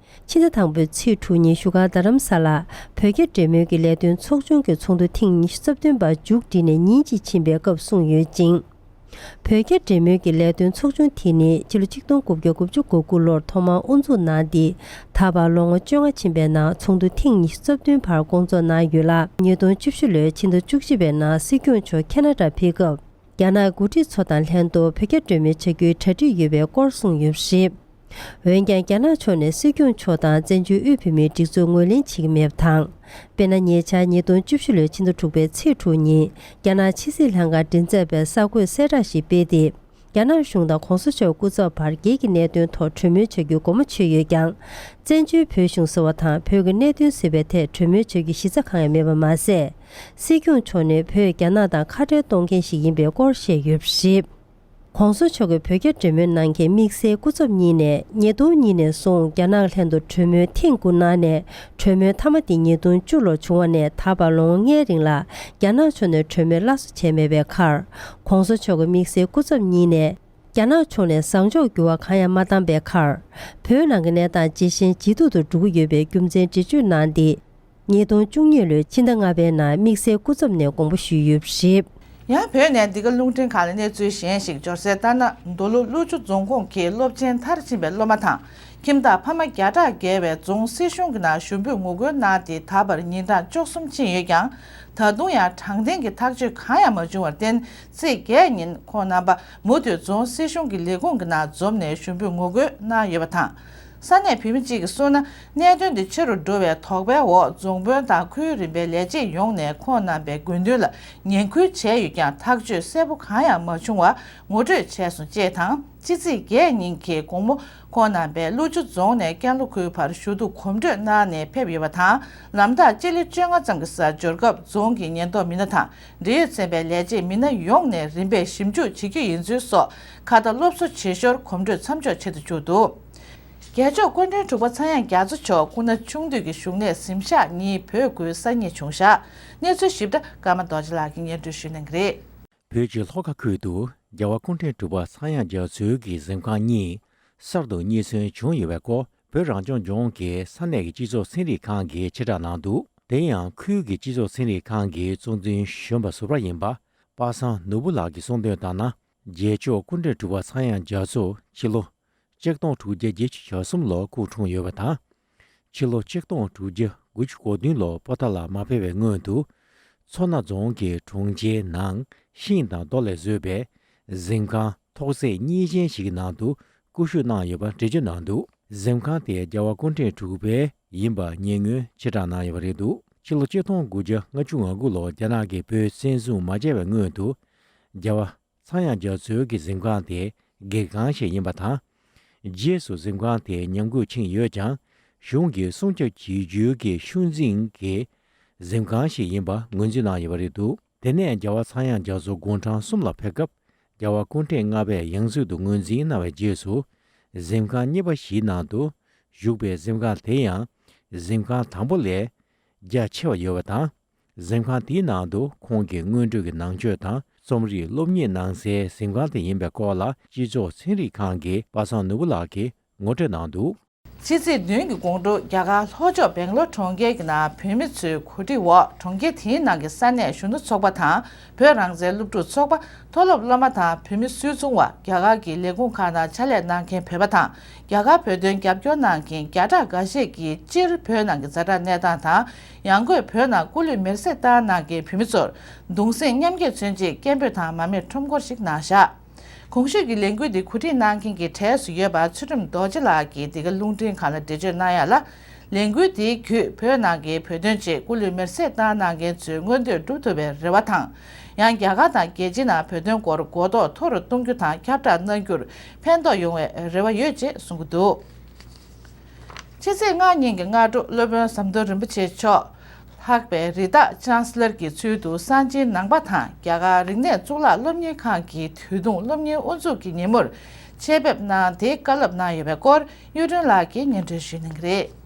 ཕྱི་ཟླ་དང་པོའི་ཚེས་དྲུག་ཉིན་བཞུགས་སྒར་རྡ་རམ་ས་ལར་བོད་རྒྱ་འབྲེལ་མོལ་གྱི་ལས་དོན་ཚོགས་ཆུང་གི་ཚོགས་འདུ་ཐེངས་ཉི་ཤུ་རྩ་བདུན་པ་མཇུག་བསྒྲིལ་ནས་ཉིན་གཅིག་ཕྱིན་པའི་སྐབས་གསུངས་ཡོད་ཅིང་། བོད་རྒྱ་འབྲེལ་མོལ་གྱི་ལས་དོན་ཚོགས་ཆུང་དེ་ནི་ཕྱི་ལོ་ཆིག་སྟོང་དགུ་བརྒྱ་དགུ་བཅུ་གོ་དགུ་ལོར་ཐོག་མར་དབུ་འཛུགས་གནང་སྟེ། ད་བར་ལོ་ངོ་བཅོ་ལྔ་ཕྱིན་པའི་ནང་ཚོགས་འདུ་ཐེངས་ཉི་ཤུ་རྩ་བདུན་བར་སྐོང་ཚོགས་གནང་ཡོད་ལ། ཉིས་སྟོང་བཅུ་བཞི་ལོའི་ཕྱི་ཟླ་བཅུ་གཅིག་པའི་ནང་སྲིད་སྐྱོང་མཆོག་ཁེ་ན་ཌ་ཕེབས་སྐབས། རྒྱ་ནག་འགོ་ཁྲིད་ཚོ་དང་ལྷན་དུ་བོད་རྒྱ་གྲོས་མོལ་བྱ་རྒྱུའི་གྲ་སྒྲིག་ཡོད་པའི་སྐོར་གསུངས་ཡོད་པ་རེད། འོན་ཀྱང་རྒྱ་ནག་ཕྱོགས་ནས་སྲིད་སྐྱོང་མཆོག་དང་བཙན་བྱོལ་དབུས་བོད་མིའི་སྒྲིག་འཛུགས་ངོས་ལེན་བྱེད་ཀྱི་མེད་པ་དང་། དཔེར་ན། ཉེ་ཆར་ཉིས་སྟོང་བཅུ་བཞི་ལོའི་ཕྱི་ཟླ་དྲུག་པའི་ཚེས་དྲུག་ཉིན་རྒྱ་ནག་ཕྱི་སྲིད་ལྷན་ཁང་མགྲིན་ཚབ་པས་གསར་འགོད་གསལ་བསྒྲགས་ཤིག་སྤེལ་ཏེ། རྒྱ་ནག་གཞུང་དང་༧གོང་ས་མཆོག་སྐུ་ཚབ་བར་སྒེར་གྱི་གནད་དོན་ཐོག་གྲོས་མོལ་བྱ་རྒྱུའི་སྒོ་མོ་ཕྱེ་ཡོད་ཀྱང་། བཙན་བྱོལ་བོད་གཞུང་ཟེར་བ་དང་བོད་ཀྱི་གནད་དོན་ཟེར་བའི་ཐད་གྲོས་མོལ་བྱ་རྒྱུའི་གཞི་རྩ་གང་ཡང་མེད་པ་མ་ཟད། སྲིད་སྐྱོང་མཆོག་ནི་བོད་རྒྱ་ནག་དང་ཁ་བྲལ་གཏོང་མཁན་ཞིག་ཡིན་པའི་སྐོར་བཤད་ཡོད་པ་རེད། ༸གོང་ས་མཆོག་གིས་བོད་རྒྱ་གྲོས་མོལ་གནང་མཁན་དམིགས་བསལ་སྐུ་ཚབ་གཉིས་ནས་ཉིས་སྟོང་གཉིས་ནས་བཟུང་རྒྱ་ནག་ལྷན་དུ་གྲོས་མོལ་ཐེངས་དགུ་གནང་ནས། གྲོས་མོལ་མཐའ་མ་དེ་ཉིས་སྟོང་བཅུ་ལོར་བྱུང་བ་ནས་ད་བར་ལོ་ངོ་ལྔའི་རིང་ལ་རྒྱ་ནག་ཕྱོགས་ནས་གྲོས་མོལ་སླར་གསོ་བྱས་མེད་པའི་ཁར། ༸གོང་ས་མཆོག་གི་དམིགས་བསལ་སྐུ་ཚབ་གཉིས་ནས་རྒྱ་ནག་ཕྱོགས་ནས་བཟང་ཕྱོགས་འགྱུར་བ་གང་ཡང་མ་བཏང་པའི་ཁར། བོད་ནང་གི་གནས་སྟངས་ཇེ་ཞན་ཇེ་སྡུག་ཏུ་འགྲོ་གི་ཡོད་པའི་རྒྱུ་མཚན་འགྲེལ་བརྗོད་གནང་སྟེ། ཉིས་སྟོང་བཅུ་གཉིས་ལོའི་ཕྱི་ཟླ་ལྔ་པའི་ནང་དམིགས་བསལ་སྐུ་ཚབ་ནས་དགོངས་པ་ཞུས་ཡོད་པ་རེད། ཡང་བོད་ནས་འདི་ག་རླུང་འཕྲིན་ཁང་ལ་གནས་ཚུལ་གཞན་ཞིག་འབྱོར་གསལ་ལྟར་ན། མདོ་ལུགས་ཀླུ་ཆུ་རྫོང་ཁོངས་ཀྱི་སློབ་ཆེན་མཐར་ཕྱིན་པའི་སློབ་མ་དང་། ཁྱིམ་བདག་ཕ་མ་བརྒྱ་ཕྲག་བརྒལ་བས་རྫོང་སྲིད་གཞུང་གི་ནང་ཞུ་འབོད་ངོ་རྒོལ་གནང་སྟེ། ད་བར་ཉིན་གྲངས་བཅུ་གསུམ་ཕྱིན་ཡོད་ཀྱང་། ད་དུང་ཡང་དྲང་བདེན་གྱི་ཐག་གཅོད་གང་ཡང་མ་བྱུང་བར་བརྟེན། ཚེས་བརྒྱད་ཉིན་ཁོང་རྣམ་པ་མུ་མཐུད་རྫོང་སྲིད་གཞུང་གི་ལས་ཁུངས་ཀྱི་ནང་འཛོམས་ནས་ཞུ་འབོད་ངོ་རྒོལ་གནང་ཡོད་པ་དང་། ས་གནས་བོད་མི་གཅིག་གིས་གསུངས་ན། གནད་དོན་འདི་ཆེ་རུ་འགྲོ་བའི་དོགས་པའི་འོག་རྫོང་དཔོན་དང་ཁུལ་རིམ་པའི་ལས་བྱེད་ཡོངས་ནས་ཁོང་རྣམ་པའི་དགོས་འདུན་ལ་ངན་སྐུལ་བྱས་ཡོད་ཀྱང་ཐག་གཅོད་གསལ་པོ་གང་ཡང་མ་བྱུང་བར་ངོ་སྤྲོད་བྱས་སོང་ཅེས་དང་། ཕྱི་ཚེས་བརྒྱད་ཉིན་གྱི་དགོང་མོ་ཁོང་རྣམ་པས་ཀླུ་ཆུ་རྫོང་ནས་ཀན་ལྷོ་ཁུལ་བར་ཞུ་གཏུག་གོམ་བགྲོད་གནང་ནས་ཕེབས་ཡོད་པ་དང་། ལམ་ཐག་སྤྱི་ལེ་བཅོ་ལྔ་ཙམ་གྱི་སར་འབྱོར་སྐབས་རྫོང་གི་ཉེན་རྟོག་མི་སྣ་དང་། འབྲེལ་ཡོད་ཚན་པའི་ལས་བྱེད་མི་སྣ་ཡོངས་ནས་རིམ་པས་ཞིབ་འཇུག་བྱེད་རྒྱུ་ཡིན་ཚུལ་སོགས་ཁ་ཏ་སློབ་གསོ་བྱེད་ཞོར་གོམ་བགྲོད་མཚམས་འཇོག་བྱེད་དུ་བཅུག་འདུག་རྒྱལ་མཆོག་སྐུ་ཕྲེང་དྲུག་པ་ཚངས་དབྱངས་རྒྱ་མཚོ་མཆོག་སྐུ་ན་ཆུང་དུས་ཀྱི་བཞུགས་གནས་གཟིམ་ཤག་གཉིས་བོད་ཁུལ་སང་ཉིན་བྱུང་བཞག་གནས་ཚུལ་ཞིབ་ཕྲ་ཀརྨ་རྡོ་རྗེ་ལགས་ཀྱིས་སྙན་སྒྲོན་ཞུ་གནང་གི་རེད། བོད་ཀྱི་ལྷོ་ཁ་ཁུལ་དུ་རྒྱལ་བ་སྐུ་ཕྲེང་དྲུག་པ་ཚངས་དབྱངས་རྒྱ་མཚོའི་གི་གཟིམ་ཁང་གཉིས་གསར་དུ་རྙེད་སོན་བྱུང་ཡོད་པའི་སྐོར་བོད་རང་སྐྱོང་ལྗོངས་ཀྱི་ས་གནས་ཀྱི་སྤྱི་ཚོགས་ཚན་རིག་ཁང་གིས་ཕྱིར་བསྒྲགས་གནང་འདུག་དེ་ཡང་ཁུལ་གྱི་སྤྱི་ཚོགས་ཚན་རིག་ཁང་གི་གཙོ་འཛིན་གཞོན་པ་ཟུར་པ་ཡིན་པ་པ་སངས་ནོར་བུ་ལགས་ཀྱིས་གསུངས་དོན་ལྟར་ན། རྒྱལ་མཆོག་སྐུ་ཕྲེང་དྲུག་པ་ཚངས་དབྱངས་རྒྱ་མཚོ་ཕྱི་ལོ་ཆིག་སྟོང་དྲུག་བརྒྱ་བརྒྱད་ཅུ་གྱ་གསུམ་ལོར་སྐུ་འཁྲུངས་ཡོད་པ་དང་། ཕྱི་ལོ་ཆིག་སྟོང་དྲུག་བརྒྱ་དགུ་བཅུ་གོ་བདུན་ལོར་པོ་ཏཱ་ལར་མ་ཕེབས་པའི་སྔོན་དུ། མཚོ་སྣ་རྫོང་གི་གྲོང་ཁྱེར་ནང་ཤིང་དང་རྡོ་ལས་བཟོས་པའི་གཟིམ་ཁང་ཐོག་བརྩེགས་གཉིས་ཅན་ཞིག་གི་ནང་དུ་སྐུ་བཞུགས་གནང་ཡོད་པ་འགྲེལ་བརྗོད་གནང་འདུག་གཟིམ་ཁང་དེ་རྒྱལ་བ་སྐུ་ཕྲེང་དྲུག་པའི་ཡིན་པ་ཉེས་སྔོན་ཕྱིར་བསྒྲགས་གནང་ཡོད་པ་རེད་འདུག་ཕྱི་ལོ་ཆིག་སྟོང་དགུ་བརྒྱ་ལྔ་བཅུ་ང་དགུ་ལོར་རྒྱ་ནག་གིས་བོད་བཙན་བཟུང་མ་བྱས་པའི་སྔོན་དུ། རྒྱལ་བ་ཚངས་དབྱངས་རྒྱ་མཚོའི་གི་གཟིམ་ཁང་དེ་དགེ་ཁང་ཞིག་ཡིན་པ་དང་། རྗེས་སུ་གཟིམ་ཁང་དེ་ཉམས་རྒུད་ཕྱིན་ཡོད་ཀྱང་། གཞུང་གིས་སྲུང་སྐྱོབ་བྱེད་རྒྱུའི་གི་ཤུལ་འཛིན་གྱི་གཟིམ་ཁང་ཞིག་ཡིན་པ་ངོས་འཛིན་གནང་ཡོད་པ་རེད་འདུག་དེ་ནས་རྒྱལ་བ་ཚངས་དབྱངས་རྒྱ་མཚོ་དགུང་གྲངས་གསུམ་ལ་ཕེབས་སྐབས། རྒྱལ་བ་སྐུ་ཕྲེང་ལྔ་པས་ཡང་སྲིད་དུ་ངོས་འཛིན་གནང་བའི་རྗེས་སུ། གཟིམ་ཁང་གཉིས་པ་བཞིའི་ནང་དུ་བཞུགས་པའི་གཟིམ་ཁང་དེ་ཡང་གཟིམ་ཁང་དང་པོ་ལས་རྒྱ་ཆེ་བ་ཡོད་པ་དང་། གཟིམ་ཁང་དེའི་ནང་དུ་ཁོང་གི་སྔོན་འགྲོའི་གི་ནང་ཆོས་དང་རྩོམ་རིག་སློབ་གཉེར་གནང་སའི་གཟིམ་ཁང་དེ་ཡིན་པའི་སྐོར་ལ་སྤྱི་ཚོགས་ཚན་རིག་ཁང་གི་པ་སངས་ནོར་བུ་ལགས་ཀྱིས་ངོ་སྤྲོད་གནང་འདུག་ཕྱི་ཚེས་བདུན་གྱི་དགོང་དྲོ་རྒྱ་གར་ལྷོ་ཕྱོགས་སྦེང་ལོར་གྲོང་ཁྱེར་གྱི་ནང་བོད་མི་ཚོའི་གོ་སྒྲིག་འོག་གྲོང་ཁྱེར་དེའི་ནང་གི་ས་གནས་གཞོན་ནུ་ཚོགས་པ་དང་བོད་རང་བཙན་སློབ་ཕྲུག་ཚོགས་པ། མཐོ་སློབ་སློབ་མ་དང་བོད་མི་སུད་ཚོང་བ། རྒྱ་གར་གྱི་ལས་ཁུངས་ཁག་ནང་ཕྱག་ལས་གནང་མཁན་བོད་པ་དང་། རྒྱ་གར་བོད་དོན་རྒྱབ་སྐྱོར་གནང་མཁན་བརྒྱ་ཕྲག་འགའ་ཤས་ཀྱིས་སྤྱིར་བོད་ནང་གི་ཛ་དྲག་གནས་སྟངས་དང་། ཡང་སྒོས་བོད་ནང་སྐུ་ལུས་མེར་སྲེག་བཏང་གནང་མཁན་བོད་མི་ཚོར་གདུང་སེམས་མཉམ་སྐྱེད་མཚོན་ཆེད་སྐད་འབོད་དང་མར་མེ་ཁྲོམ་སྐོར་ཞིག་གནང་བཞག་གོང་ཞུས་ཀྱི་ལས་འགུལ་འདི་གོ་སྒྲིག་གནང་མཁན་གྱི་གྲས་སུ་ཡོད་པ་ཚུལ་ཁྲིམས་རྡོ་རྗེ་ལགས་ཀྱིས་འདི་ག་རླུང་འཕྲིན་ཁང་ལ་འགྲེལ་བརྗོད་གནང་ཡ་ལ། ལས་འགུལ་དེའི་བརྒྱུད་བོད་ནང་གི་བོད་དོན་ཆེད་སྐུ་ལུས་མེར་སྲེག་བཏང་གནང་མཁན་ཚོའི་མངོན་འདོད་འགྲུབ་ཐུབ་པའི་རེ་བ་དང་། ཡང་རྒྱ་གར་དང་རྒྱལ་སྤྱིའི་ནང་བོད་དོན་སྐོར་གོ་རྟོགས་མཐོ་རུ་གཏོང་རྒྱུ་དང་ཁྱབ་བསྒྲགས་གནང་རྒྱུར་ཕན་ཐོགས་ཡོང་བའི་རེ་བ་ཡོད་ཅེས་གསུང་གི་འདུག་ཕྱི་ཚེས་ལྔ་ཉིན་གྱི་སྔ་དྲོ་སློབ་དཔོན་ཟམ་གདོང་རིན་པོ་ཆེ་མཆོག་ལྷག་པའི་རི་དྭགས་ཅན་སི་ལར་གྱི་ཚུལ་དུ་གསར་བརྗེའི་ནང་པ་དང་རྒྱ་གར་རིག་གནས་གཙུག་ལག་སློབ་གཉེར་ཁང་གི་དུས་ཐུང་སློབ་གཉེར་དབུ་འཛུགས་ཀྱི་ཉིན་མོར་ཆེད་ཕེབས་གནང་སྟེ་བཀའ་སློབ་གནང་ཡོད་པའི་སྐོར་གཡུ་སྒྲོན་ལགས་ཀྱིས་སྙན་སྒྲོན་ཞུ་གནང་གི་རེད།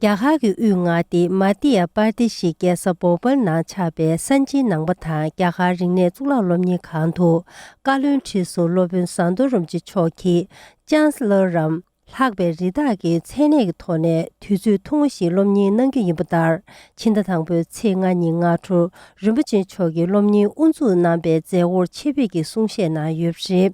རྒྱ་གར་གྱི་དབུས་མངའ་སྡེ་མ་ཏི་ཡ་པར་དི་ཤི་རྒྱལ་ས་བོ་པལ་ནང་ཆགས་པའི་གསར་བརྗེའི་ནང་པ་དང་རྒྱ་གར་རིག་གནས་གཙུག་ལག་སློབ་གཉེར་ཁང་དུ་བཀའ་བློན་ཁྲི་ཟུར་སློབ་དཔོན་ཟམ་གདོང་རིན་པོ་ཆེ་མཆོག་གིས་ཅན་སི་ལར་རམ། ལྷག་པའི་རི་དྭགས་ཀྱི་མཚན་གནས་ཀྱི་ཐོག་ནས་དུས་ཚོད་ཐུང་ངུ་ཞིག་སློབ་གཉེར་གནང་རྒྱུ་ཡིན་པ་ལྟར། ཕྱི་ཟླ་དང་པོའི་ཚེས་ལྔ་ཉིན་སྔ་དྲོར་རིན་པོ་ཆེ་མཆོག་གིས་སློབ་གཉེར་དབུ་འཛུགས་གནང་པའི་མཛད་སྒོར་ཆེད་ཕེབས་ཀྱིས་གསུང་བཤད་གནང་ཡོད་པ་རེད།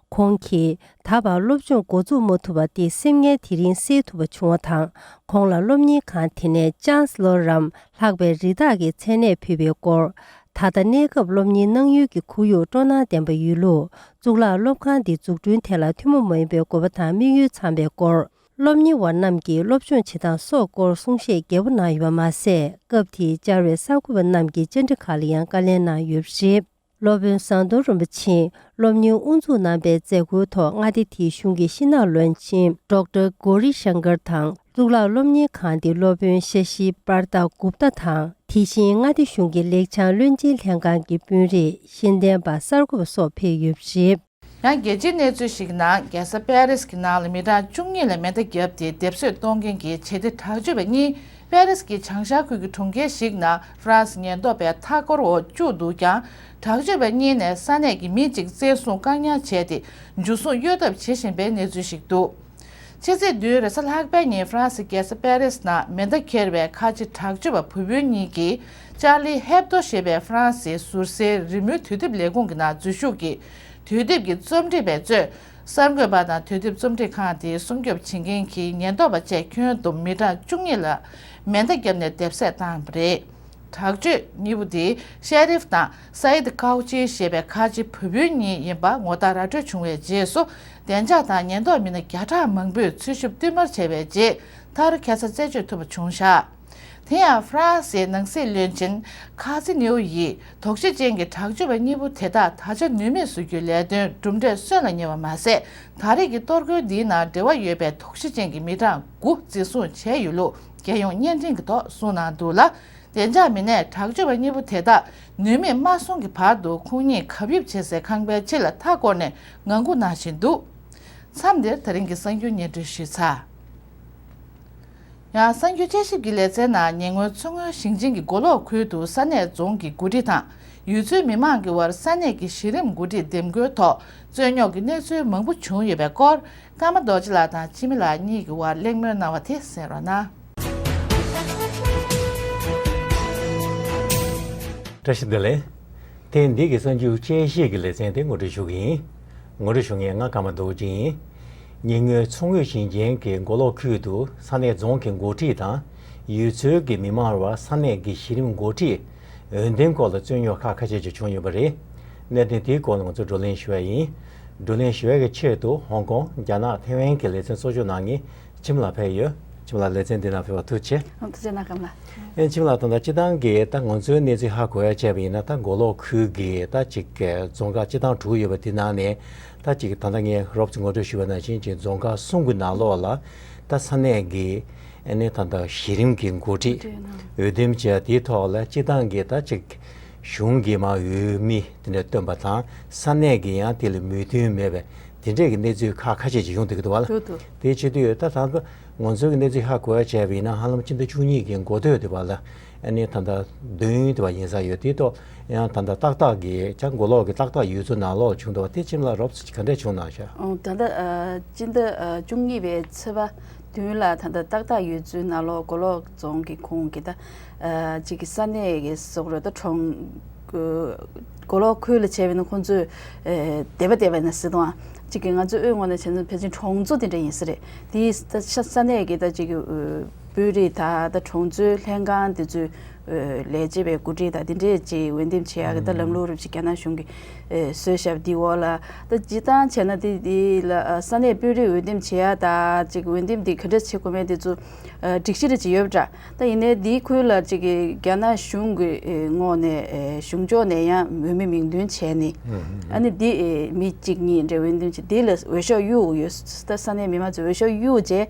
ཁོང་གིས་ད་བར་སློབ་སྦྱོང་འགོ་འཛུགས་མ་ཐུབ་པ་དེ་སེམས་ངལ་དེ་རིང་སེལ་ཐུབ་པ་བྱུང་བ་དང་། ཁོང་ལ་སློབ་གཉེར་ཁང་དེ་ནས་ཅན་སི་ལོར་རམ་ལྷག་པའི་རི་དྭགས་ཀྱི་མཚན་གནས་ཕུལ་བའི་སྐོར། ད་ལྟ་གནས་སྐབས་སློབ་གཉེར་གནང་ཡུལ་གྱི་ཁོར་ཡུག་སྤྲོ་སྣང་ལྡན་པ་ཡོད་ལུགས། གཙུག་ལག་སློབ་ཁང་འདི་འཛུགས་སྐྲུན་ཐད་ལ་ཐུན་མོང་མ་ཡིན་པའི་དགོས་པ་དང་དམིགས་ཡུལ་འཚམ་པའི་སྐོར། སློབ་གཉེར་བ་རྣམས་ཀྱིས་སློབ་སྦྱོང་བྱེད་སྟངས་སོགས་སྐོར་གསུང་བཤད་རྒྱས་པོ་གནང་ཡོད་པ་མ་ཟད། སྐབས་དེའི་བཅར་བའི་གསར་འགོད་པ་རྣམས་ཀྱི་བཅར་འདྲི་ཁག་ལ་ཡང་བཀའ་ལན་གནང་ཡོད་པ་རེད། སློབ་དཔོན་ཟམ་གདོང་རིན་པོ་ཆེས་སློབ་གཉེར་དབུ་འཛུགས་གནང་པའི་མཛད་སྒོའི་ཐོག་མངའ་སྡེ་དེའི་གཞུང་གི་ཤིང་ནགས་བློན་ཆེན་ཌོག་ཊར་གོ་རི་ཤང་ཀར་དང་། གཙུག་ལག་སློབ་གཉེར་ཁང་དེའི་སློབ་དཔོན་ཤ་ཤི་པར་ཏ་གུབ་ཏ་དང་། དེ་བཞིན་མངའ་སྡེ་གཞུང་གི་ལེགས་བྱང་བློན་ཆེན་ལྷན་ཁང་གི་དཔོན་རིགས། ཤེས་ལྡན་པ། གསར་འགོད་པ་སོགས་ཕེབས་ཡོད་པ་རེད། ཡང་རྒྱལ་སྤྱིའི་གནས་ཚུལ་ཞིག་ནང་། རྒྱལ་ས་པེ་རིས་ཀྱི་ནང་ལ་མི་གྲངས་བཅུ་གཉིས་ལ་མེ་མདའ་བརྒྱབ་སྟེ་སྡེབ་གསོད་གཏོང་མཁན་གྱི་བྱེད་གཏེ་དྲག་སྤྱོད་པ་གཉིས་པེ་རིས་ཀྱི་བྱང་ཤར་ཁུལ་གྱི་གྲོང་ཁྱེར་ཞིག་ནང་ཧྥ་རན་སི་ཉེན་རྟོག་པའི་མཐའ་འཁོར་འོག་བཅུག་འདུག་ཀྱང་། དྲག་སྤྱོད་པ་གཉིས་ནས་ས་གནས་ཀྱི་མི་གཅིག་བཙན་བཟུང་བཀག་ཉར་བྱས་ཏེ། འཇུ་བཟུང་གཡོལ་ཐབས་བྱེད་བཞིན་པའི་གནས་ཚུལ་ཞིག་འདུག་ཕྱི་ཚེས་བདུན་རེས་གཟའ་ལྷག་པའི་ཉིན་ཧྥ་རན་སི་རྒྱལ་ས་པེ་རིས་ནང་མེ་མདའ་འཁྱེར་བའི་ཁ་ཆེ་དྲག་སྤྱོད་པ་བུ་སྤུན་གཉིས་ཀྱིས་ཅར་ལི་ཧེབ་དོ་ཞེས་པའི་ཧྥ་རན་སིའི་ཟུར་སའི་རི་མོའི་དུས་དེབ་ལས་ཁུངས་ཀྱི་ནང་འཛུལ་ཞུགས་ཀྱིས་དུས་དེབ་ཀྱི་རྩོམ་སྒྲིག་པས་གཙོས། གསར་འགོད་པ་དང་དུས་དེབ་རྩོམ་སྒྲིག་ཁང་དེའི་སྲུང་སྐྱོབ་བྱེད་མཁན་གྱི་ཉེན་རྟོག་པ་བཅས་ཁྱོན་བསྡོམས་མི་གྲངས་བཅུ་གཉིས་ལ་མེ་མདའ་བརྒྱབ་ནས་སྡེབ་གསད་བཏང་བ་རེད། དྲག་སྤྱོད་གཉིས་པོ་དེ་ཤེ་རིབ་དང་སའིད་ཀའོ་ཅི་ཞེས་པའི་ཁ་ཆེ་བུ་སྤུན་གཉིས་ཡིན་པ་ངོ་རྟགས་ར་སྤྲོད་བྱུང་བའི་རྗེས་སུ། བདེ་འཇགས་དང་ཉེན་རྟོག་མི་སྣ་བརྒྱ་ཕྲག་མང་པོས་འཚོལ་ཞིབ་བསྟུད་མར་བྱས་པའི་རྗེས། མཐར་ཁ་ས་རྩད་གཅོད་ཐུབ་པ་བྱུང་བཞག་དེ་ཡང་ཧྥ་རན་སིའི་ནང་སྲིད་བློན་ཆེན་ཁ་ཛི་ནིའུ་ཡིས་དོགས་གཞི་ཅན་གྱི་དྲག་སྤྱོད་པ་གཉིས་པོ་དེ་དག་ད་ཆ་ནུས་མེད་བཟོ་རྒྱུའི་ལས་དོན་གྲུབ་འབྲས་སོན་ལ་ཉེ་བ་མ་ཟད། ད་རེས་ཀྱི་གཏོར་རྒོལ་འདིའི་ནང་འབྲེལ་བ་ཡོད་པའི་དོགས་གཞི་ཅན་གྱི་མི་གྲངས་དགུ་འཛིན་བཟུང་བྱས་ཡོད་ལུགས་རྒྱལ་ཡོངས་བརྙན་འཕྲིན་གྱི་ཐོག་གསུངས་གནང་འདུག་ལ། བདེ་འཇགས་མི་སྣས་དྲག་སྤྱོད་པ་གཉིས་པོ་དེ་དག་ནུས་མེད་མ་སོང་གི་བར་དུ་ཁོང་གཉིས་གབ་ཡིབ་བྱེད་སའི་ཁང་པའི་ཕྱི་ལ་མཐའ་བསྐོར་ནས་ངང་སྒུག་གནང་བཞིན་འདུག་མཚམས་འདིར་ད་རིང་གི་གསར་འགྱུར་སྙན་སྒྲོན་ཞུས་ཚར། ཡང་གསར་འགྱུར་དཔྱད་ཞིབ་ཀྱི་ལེ་ཚན་ནང་ཉེ་སྔོན་མཚོ་སྔོན་ཞིང་ཆེན་གྱི་མགོ་ལོག་ཁུལ་དུ་ས་གནས་རྫོང་གི་འགོ་ཁྲིད་དང་ཡུལ་ཚོའི་མི་མང་གི་དབར་ས་གནས་ཀྱི་གཞི་རིམ་འགོ་ཁྲིད་འདེམས་བསྐོའི་ཐོག་རྩོད་རྙོག་གི་གནས་ཚུལ་མང་པོ་བྱུང་ཡོད་པའི་སྐོར། ཀརྨ་རྡོ་རྗེ་ལགས་དང་འཆི་མེད་ལགས་གཉིས་ཀྱི་དབར་གླེང་མོལ་གནང་བ་དེ་གསན་རོགས་གནང་། བཀྲ་ཤིས་བདེ་ལེགས། ཐེངས་འདི་གི་གསར་འགྱུར་དཔྱད་ཞིབ་ཀྱི་ལེ་ཚན་དེ་ངོ་སྤྲོད་ཞུ་གི་ཡིན། ངོ་སྤྲོད་ཞུ་མཁན་ང་ཀརྨ་རྡོ་རྗེ་ཡིན། ཉེ་སྔོན་མཚོ་སྔོན་ཞིང་ཆེན་གྱི་མགོ་ལོག་ཁུལ་དུ་ས་གནས་རྫོང་གི་འགོ་ཁྲིད་དང་ཡུལ་ཚོའི་གི་མི་མང་བར་ས་གནས་ཀྱི་གཞི་རིམ་འགོ་ཁྲིད་འོས་འདེམས་སྐོར་ལ་རྩོད་རྙོག་ཁག་ཁ་ཤས་ཤིག་བྱུང་ཡོད་པ་རེད། གནད་དོན་དེའི་སྐོར་ལ་ང་ཚོས་བགྲོ་གླེང་ཞུ་བ་ཡིན། བགྲོ་གླེང་ཞུ་བའི་གི་ཆེད་དུ་ཧོང་ཀོང་། རྒྱ་ནག་ཐེ་ཝན་གྱི་ལེ་ཚན་གཙོ་སྐྱོང་གནང་མཁན་འཆི་མེད་ལགས་ཕེབས་ཡོད། འཆི་མེད་ལགས་ལེ་ཚན་འདི་ནང་ཕེབས་པར་ཐུགས་རྗེ་ཆེ། ཨ། ཐུགས་རྗེ་གནང་ཀརྨ་ལགས། ཨེ། འཆི་མེད་ལགས། ད་ལྟ་སྤྱིར་བཏང་གི་ད་ང་ཚོའི་གནས་ཚུལ་ཧ་གོ་ཡ་བྱས་པ་ཡིན་ན། ད་མགོ་ལོག་ཁུལ་གྱི་ད་ཅིག་རྫོང་ཁག་སྤྱིར་བཏང་དྲུག་ཡོད་པ་དེ་ནང་ནས་ད་ཅིག་ད་ལྟ་ངས་རོབ་ཙམ་ངོ་སྤྲོད་ཞུས་པ་ནང་བཞིན་ཅིག་རྫོང་ཁག་གསུམ་གྱི་ནང་ལོགས་ལ་ད་ས་གནས་ཀྱི་ཨ་ནི་ད་ལྟ་གཞི་རིམ་གྱི་འགོ་ཁྲིད་འགོ་ཁྲིད་ནང་འོས་འདེམས་བྱས་དེའི་ཐོག་ལ་སྤྱིར་བཏང་གི་ད་ཅིག་གཞུང་གི་མ་འོས་མི་དེ་འདྲ་བཏོན་པ་དང་ས་གནས་ཀྱི་ཡང་དེ་ལ་མོས་མཐུན་མེད་པའི་དེ་འདྲས་ཀྱི་གནས་ཚུལ་ཁག་ཁ་ཤས་ཅིག་ཡོང་བསྡད་ཀྱི་འདུག་བ་ལ། འདུག་འདུག་དེ་བྱེད་དུས་ད་ད་ལྟ་ང་ཚོའི་གི་གནས་ཚུལ་ཧ་གོ་ཡ་བྱས་པ་ཡིན་ན་ཧ་ལམ་སྤྱི་ཟླ་བཅུ་གཉིས་ཀྱི་འགོ་སྟོད་དེ་བ་ལ་ཨ་ནི་ད་ལྟ་བདུན་དེ་བ་ཡིན་ས་ཡོད། དེའི་ཐོག་ཡང་ད་ལྟ་ཏག་ཏག་གི་ཅང་མགོ་ལོག་གི་ཏག་ཏག་ཡུལ་ཚོ་ནང་ལོགས་བྱུང་འདུག་བ། དེ་འཆི་མེད་ལགས་རོབ་ཙམ་ག་འདྲས་བྱུང་གནང་ཤག་ཨོ། ད་ལྟ་ཨ་སྤྱི་ཟླ་ཨ་བཅུ་གཉིས་པའི་ཚེས་པ་བདུན་ལ་ད་ལྟ་ཏག་ཏག་ཡུལ་ཚོའི་ནང་ལོགས་མགོ་ལོག་རྫོང་གི་ཁོངས་ཀྱི་ད་ཨ་ཅིག་གི་ས་གནས་ཀྱི་སོག་རོ་ད་གྲོང་མགོ་ལོག་ཁུལ་ལ་བྱས་པ་ཡིན་ན་ཁོང་ཚོས་ཨེ་སྡེ་པ་སྡེ་པ་ཡིན་ན་སྲིད་དོན་ཨ་ཅིག་གི་ང་ཚོའི་དབུས་ངོས་ནས་བྱས་ན་ཕལ་ཆེར་གྲོང་ཚོ་དེ་འདྲ་ཡིན་ས་རེད། དེའི་ས་ས་གནས་ཀྱི་ད་ཅིག་གི་དཔོན་རིགས་ད་ད་གྲོང་ཚོའི་ལྷན་ཁང་དེ་ཚོའི་ལས་བྱེད་པའི་འགོ་ཁྲིད་ད་དེ་འདྲས་ཅིག་འོས་འདེམས་བྱེད་ཡག་གི་ད་ལམ་ལུགས་རབ་ཅིག་རྒྱ་ནག་གཞུང་གིས་བཟོས་བཞག་པ་འདི་འོག་ལ་ད་སྤྱིར་བཏང་བྱས་ན་དེ་དེ་ལ་ས་གནས་དཔོན་རིགས་འོས་འདེམས་བྱེད་ཡག་ད་ཅིག་འོས་འདེམས་འདི་ག་འདྲས་བྱེད་དགོས་མེད་དེ་ཚོ་སྒྲིག་གཞི་རེ་ཅིག་ཡོད་པ་འདྲ། ད་ཡིན་ནའི་འདིའི་ཁུལ་ལ་ཅིག་གི་རྒྱ་ནག་གཞུང་གི་ངོས་ནས་གཞུང་ཕྱོགས་ནས་ཡང་འོས་མི་མིང་འདོན་བྱས་ནས་ཨ་ནི་འདི་མི་གཅིག་གཉིས་འདྲ་འོས་འདེམས་བྱས་འདི་ལ་འོས་ཤོག་གཡུག་ཡོད། ད་ས་གནས་མི་མང་ཚོས་འོས་ཤོག་གཡུག་རྗེས།